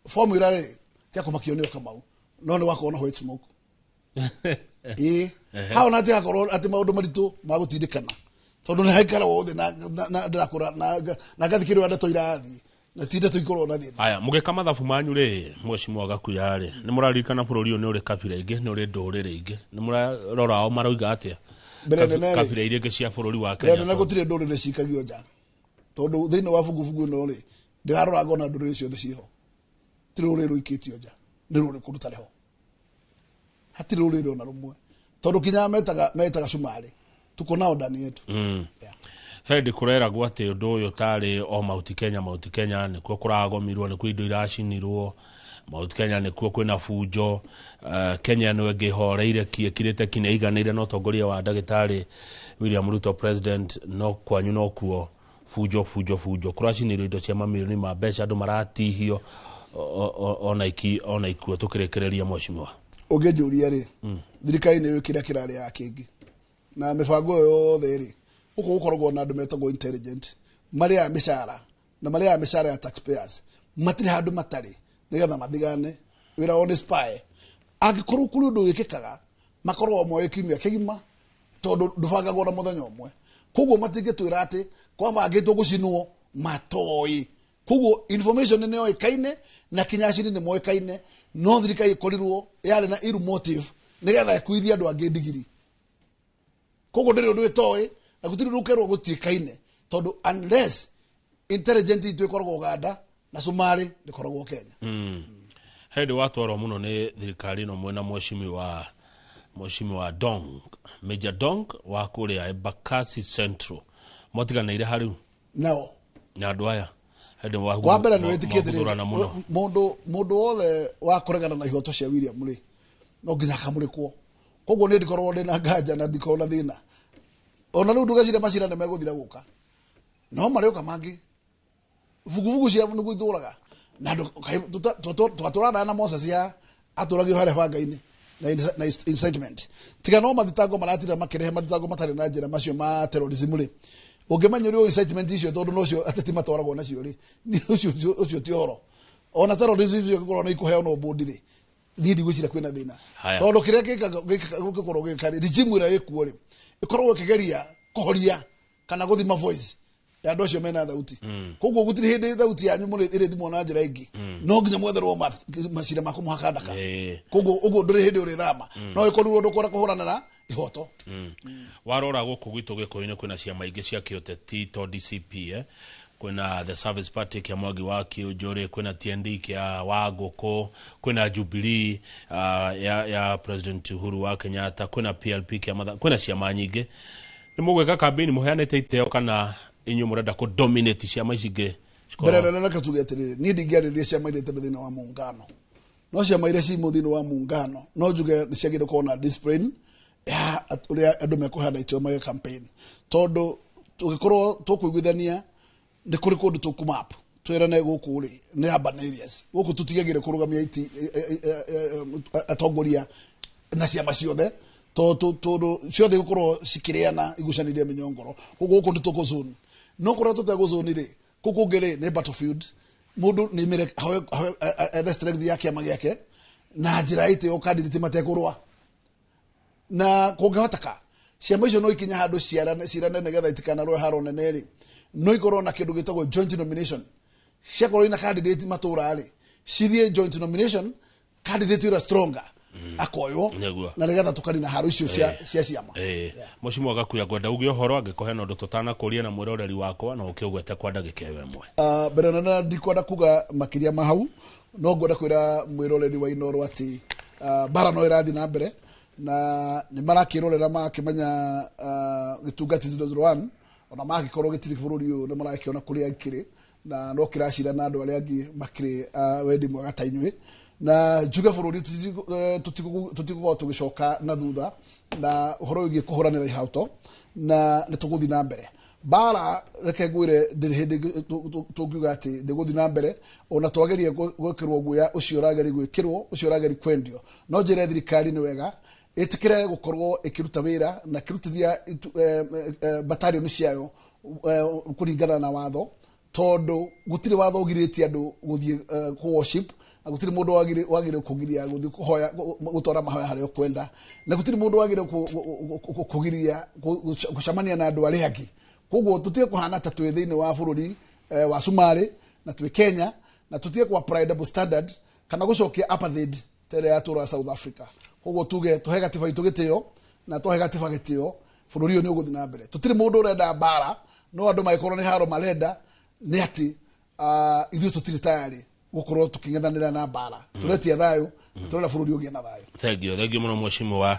Formula rĩ tia kũmakio nĩyo, Kamau, no nĩ wakorwo na white smoke, ĩĩ, hau na atigakorwo atĩ maũndũ maritũ ma gũtindĩkana, tondũ nĩ haikara wothe na ndĩrakũra na ngathikĩrĩra ndeto irathiĩ na ti ndeto ikorwo na thĩna. Aya, mũgĩka mathabu manyu rĩ, mheshimiwa Gakuya rĩ, nĩ mũraririkana bũrũri ũyũ nĩ ũrĩ kabira ingĩ, nĩ ũrĩ ndũrĩrĩ ingĩ? Nĩ mũrarora o maroiga atĩa? Mbere nene rĩ, kabira iria ingĩ cia bũrũri wa mbere Kenya? nene gũtirĩ ndũrĩrĩ cikagio nja, tondũ thĩinĩ wa bugubugu ĩno rĩ, ndĩrarora ngona ndũrĩrĩ ciothe ciĩho. Hatirĩ rũrĩrĩ rũikĩtio nja, nĩ rũrĩkũ rũtarĩ ho? Hatirĩ rũrĩrĩ ona rũmwe, tondũ kinya metaga cumarĩ tuko nao ndani yetu. Hĩndĩ kũreragwo atĩ ũndũ ũyũ tarĩ o Mount Kenya, Mount Kenya nĩkuo kũragomirwo, nĩkuo indo iracinirwo, Mount Kenya nĩkuo kwĩna bunjo. Kenya ĩno ĩngĩ ĩhoreire ki, ĩkirĩte ki, nĩ ĩiganĩire na ũtongoria wa ndagĩtarĩ William Ruto president, no kwanyu nokuo bunjo bunjo bunjo, kũracinirwo indo cia mamirioni ma mbeca, andũ maratihio ona iki ona ikuo. Tũkĩrĩkĩrĩria, mheshimiwa. Ũngĩnjũria rĩ, thirikari nĩ yũĩ kĩrĩa kĩrarĩ kĩngĩ na mĩbango ĩyo yothe rĩ. Gũkũ gũkoragwo na andũ metagwo intelligent, marĩaga mĩcara na marĩaga mĩcara ya taxpayers, matirĩ handũ matarĩ nĩgetha mathigane. Wĩra wao nĩ spy. Angĩkorwo kũrĩ ũndũ wĩkĩkaga, makoragwo moĩ kiumia kĩgima, tondũ ndũbangagwo na mũthenya ũmwe. Koguo matingĩtwĩra atĩ kwabangĩtwo gũcinwo matoĩ. Koguo information nĩ yoĩkaine na kinyacini nĩ moĩkaine, no thirikari ĩkorirwo yarĩ na ill motive nĩgetha ĩkuithie andũ angĩ ndigiri. Koguo ndĩrĩ ũndũ ĩtoĩ na gũtirĩ ũndũ ũkerwo gũtiĩkaine, tondũ unless intelligent itũ ĩkoragwo Uganda na Somalia, ndĩkoragwo Kenya. Hĩndĩ watwarwo mũno nĩ thirikari ĩno mwena mheshimiwa Dong, Major Dong wa kũrĩa Embakasi Central, mwatiganĩire harĩu Nao na andũ aya hĩndĩ wa mbere nĩ wĩtĩkĩtie mwaguthũrana mũno. Mũndũ wothe wa kũregana na ihoto cia William rĩ, no nginya akamũrĩkwo. Koguo niĩ ndikoragwo ndĩna nganja na ndikoragwo na thĩna ona rĩu. Ndugacire macira nĩ megũthira gũka, no marĩũka mangĩ bugubugu cia nĩguo itũraga na andũ twatũranaga na Moses ya atũragio harĩa banga-inĩ na incitement. Tiga no mathitango maratinda makĩrehe mathitango matarĩ na njĩra macio ma terrorism rĩ, ũngĩmenya ũrĩa incitement icio, tondũ nocio ateti matwaragwo nacio rĩ, nĩ ũcio ti ũhoro. Ona terrorism icio ingĩkorwo nĩ ikũheanwo bũndi rĩ, niĩ ndigwĩciria kwĩna thĩna. Haya. Tondũ kĩrĩa gĩkorwo gĩka rĩ, regime ĩrĩa ĩkuo rĩ, ĩkoragwo ĩkĩgeria kũhoria kana gũthima voice ya andũ acio mena thauti. Koguo gũtirĩ hĩndĩ thauti yanyu ĩrĩthimwo na njĩra ĩngĩ, no nginya mwetherwo macira ma kũmũhaka ndaka. Koguo ũguo ndũrĩ hĩndĩ ũrĩthama, no ĩkorirwo ndũkwenda kũhũrana na ihoto. Warora gũkũ gwitũ gĩkũyũ-inĩ kwĩna ciama ingĩ cia kĩũteti to DCP, eh? Kwĩna The Service Party kĩa Mwangi wa Kĩũnjũrĩ, kwĩna TND kĩa Wangũkũ, kwĩna Jubilee ya President Uhuru wa Kenyatta, kwĩna PLP kĩa Matha, kwĩna ciama nyingĩ. Nĩ mũgwĩka kambĩini mũheanĩte iteo kana Inyuĩ mũrenda kũ dominate ciama ici ingĩ Mbere nene, reke tuge atĩrĩrĩ, niĩ ndingĩarĩria ciama iria itarĩ thĩinĩ wa muungano, no ciama iria ci thĩinĩ wa muungano no njuge nĩ ciagĩrĩirwo gũkorwo na discipline ya ũrĩa andũ mekũheana itĩo mage campaign, tondũ tũgĩkorwo tũkũiguithania nĩ kũrĩ kũndũ tũkũmap twĩrane gũkũ rĩ nĩ urban areas, gũkũ tũtigagĩrĩire kũrũgamia iti atongoria na ciama ciothe, tondũ ciothe igũkorwo cikĩrĩana igucanĩrie mĩnyongoro. Koguo gũkũ nĩ tũkũ zone, no kũrĩa tũtegũ-zone rĩ, kũu kũngĩ rĩ nĩ battlefield. Mũndũ nĩ mĩre ethe strength ya kĩama gĩake na njĩra ya itĩo candidate matekũrũa, na kũngĩhoteka ciama icio no ikinya handũ ciarane cirane nĩgetha itikanarũe haro nene rĩ, no ikorwo na kĩndũ gĩtagwo joint nomination. Ciakorwo ina candidate matũra rĩ, cithiĩ joint nomination, candidate ũrĩa stronger akoywo na nĩgetha tũkanina haro icio cia ciama. Mũcimo Gakuya, ngwenda uge ũhoro angĩkorwo hena ũndũ tũtanakũria na mwĩroreri wakwa no ũkĩũgwete kwa ndagĩka ĩyo ĩmwe. Mbere nene ndikwenda kuga makĩria ma hau, no ngwenda kwĩra mwĩroreri wa Inoro atĩ bara no ĩrathiĩ na mbere na nĩ marakĩrorera magakĩmenya gĩtungati 001 ona magĩkorwo gĩtirĩ bũrũri ũyũ, nĩ marakĩona kũrĩa kĩrĩ na no kĩracira na andũ arĩa angĩ makĩrĩ wendi mwega ta inyuĩ, na njuge bũrũri tũtigũkorwo tũgĩcoka na thutha na ũhoro wĩgiĩ kũhũranĩra ihoto, na nĩ tũgũthiĩ na mbere bara. Reke ngwĩre, ndĩrĩ hĩndĩ tũngiuga atĩ ndĩgũthiĩ na mbere ona twagerie gwĩkĩrwo guoya ũcio ũrageria gwĩkĩrwo, ũcio ũrageria kwendio. No njĩre thirikari nĩ wega ĩtĩkĩre gũkorwo ĩkĩruta wĩra na ĩkĩrutithia batalioni ciayo kũringana na watho, tondũ gũtirĩ watho ũgirĩtie andũ gũthiĩ kũ worship, na gũtirĩ mũndũ wagĩrĩire kũgiria gũthiĩ kũhoya, gũtwara mahoya harĩa ũkwenda, na gũtirĩ mũndũ wagĩrĩire kũgiria gũcemania na andũ arĩa angĩ. Koguo tũtige kũhana ta twĩ thĩinĩ wa bũrũri wa Sumarĩ na twĩ Kenya, na tũtige kũ apply double standard kana gũcokia apartheid ta ĩrĩa yatũraga South Africa. Koguo tuge tũhe gatiba itũ gĩtĩo, na twahe gatiba gĩtĩo bũrũri ũyũ nĩ ũgũthiĩ na mbere. Tũtirĩ mũndũ ũrenda mbara, no andũ magĩkorwo nĩ haro marenda, nĩ atĩ ithuĩ tũtirĩ tayarĩ gũkorwo tũkĩng'ethanĩra na mbara. Tũretia thayũ na tũrenda bũrũri ũgĩe na thayũ. Thengio, thengio mũno, mheshimiwa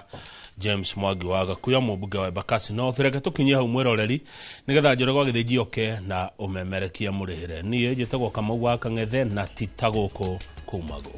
James Mwangi wa Gakuya, mũmbunge wa Embakasi North. Reke tũkinyie hau, mwĩroreri, nĩgetha Njoroge wa Gĩthĩnji oke na ũmemerekia mũrĩhĩre. Niĩ njĩtagwo Kamau wa Kang'ethe na ti ta gũkũ kumagwo.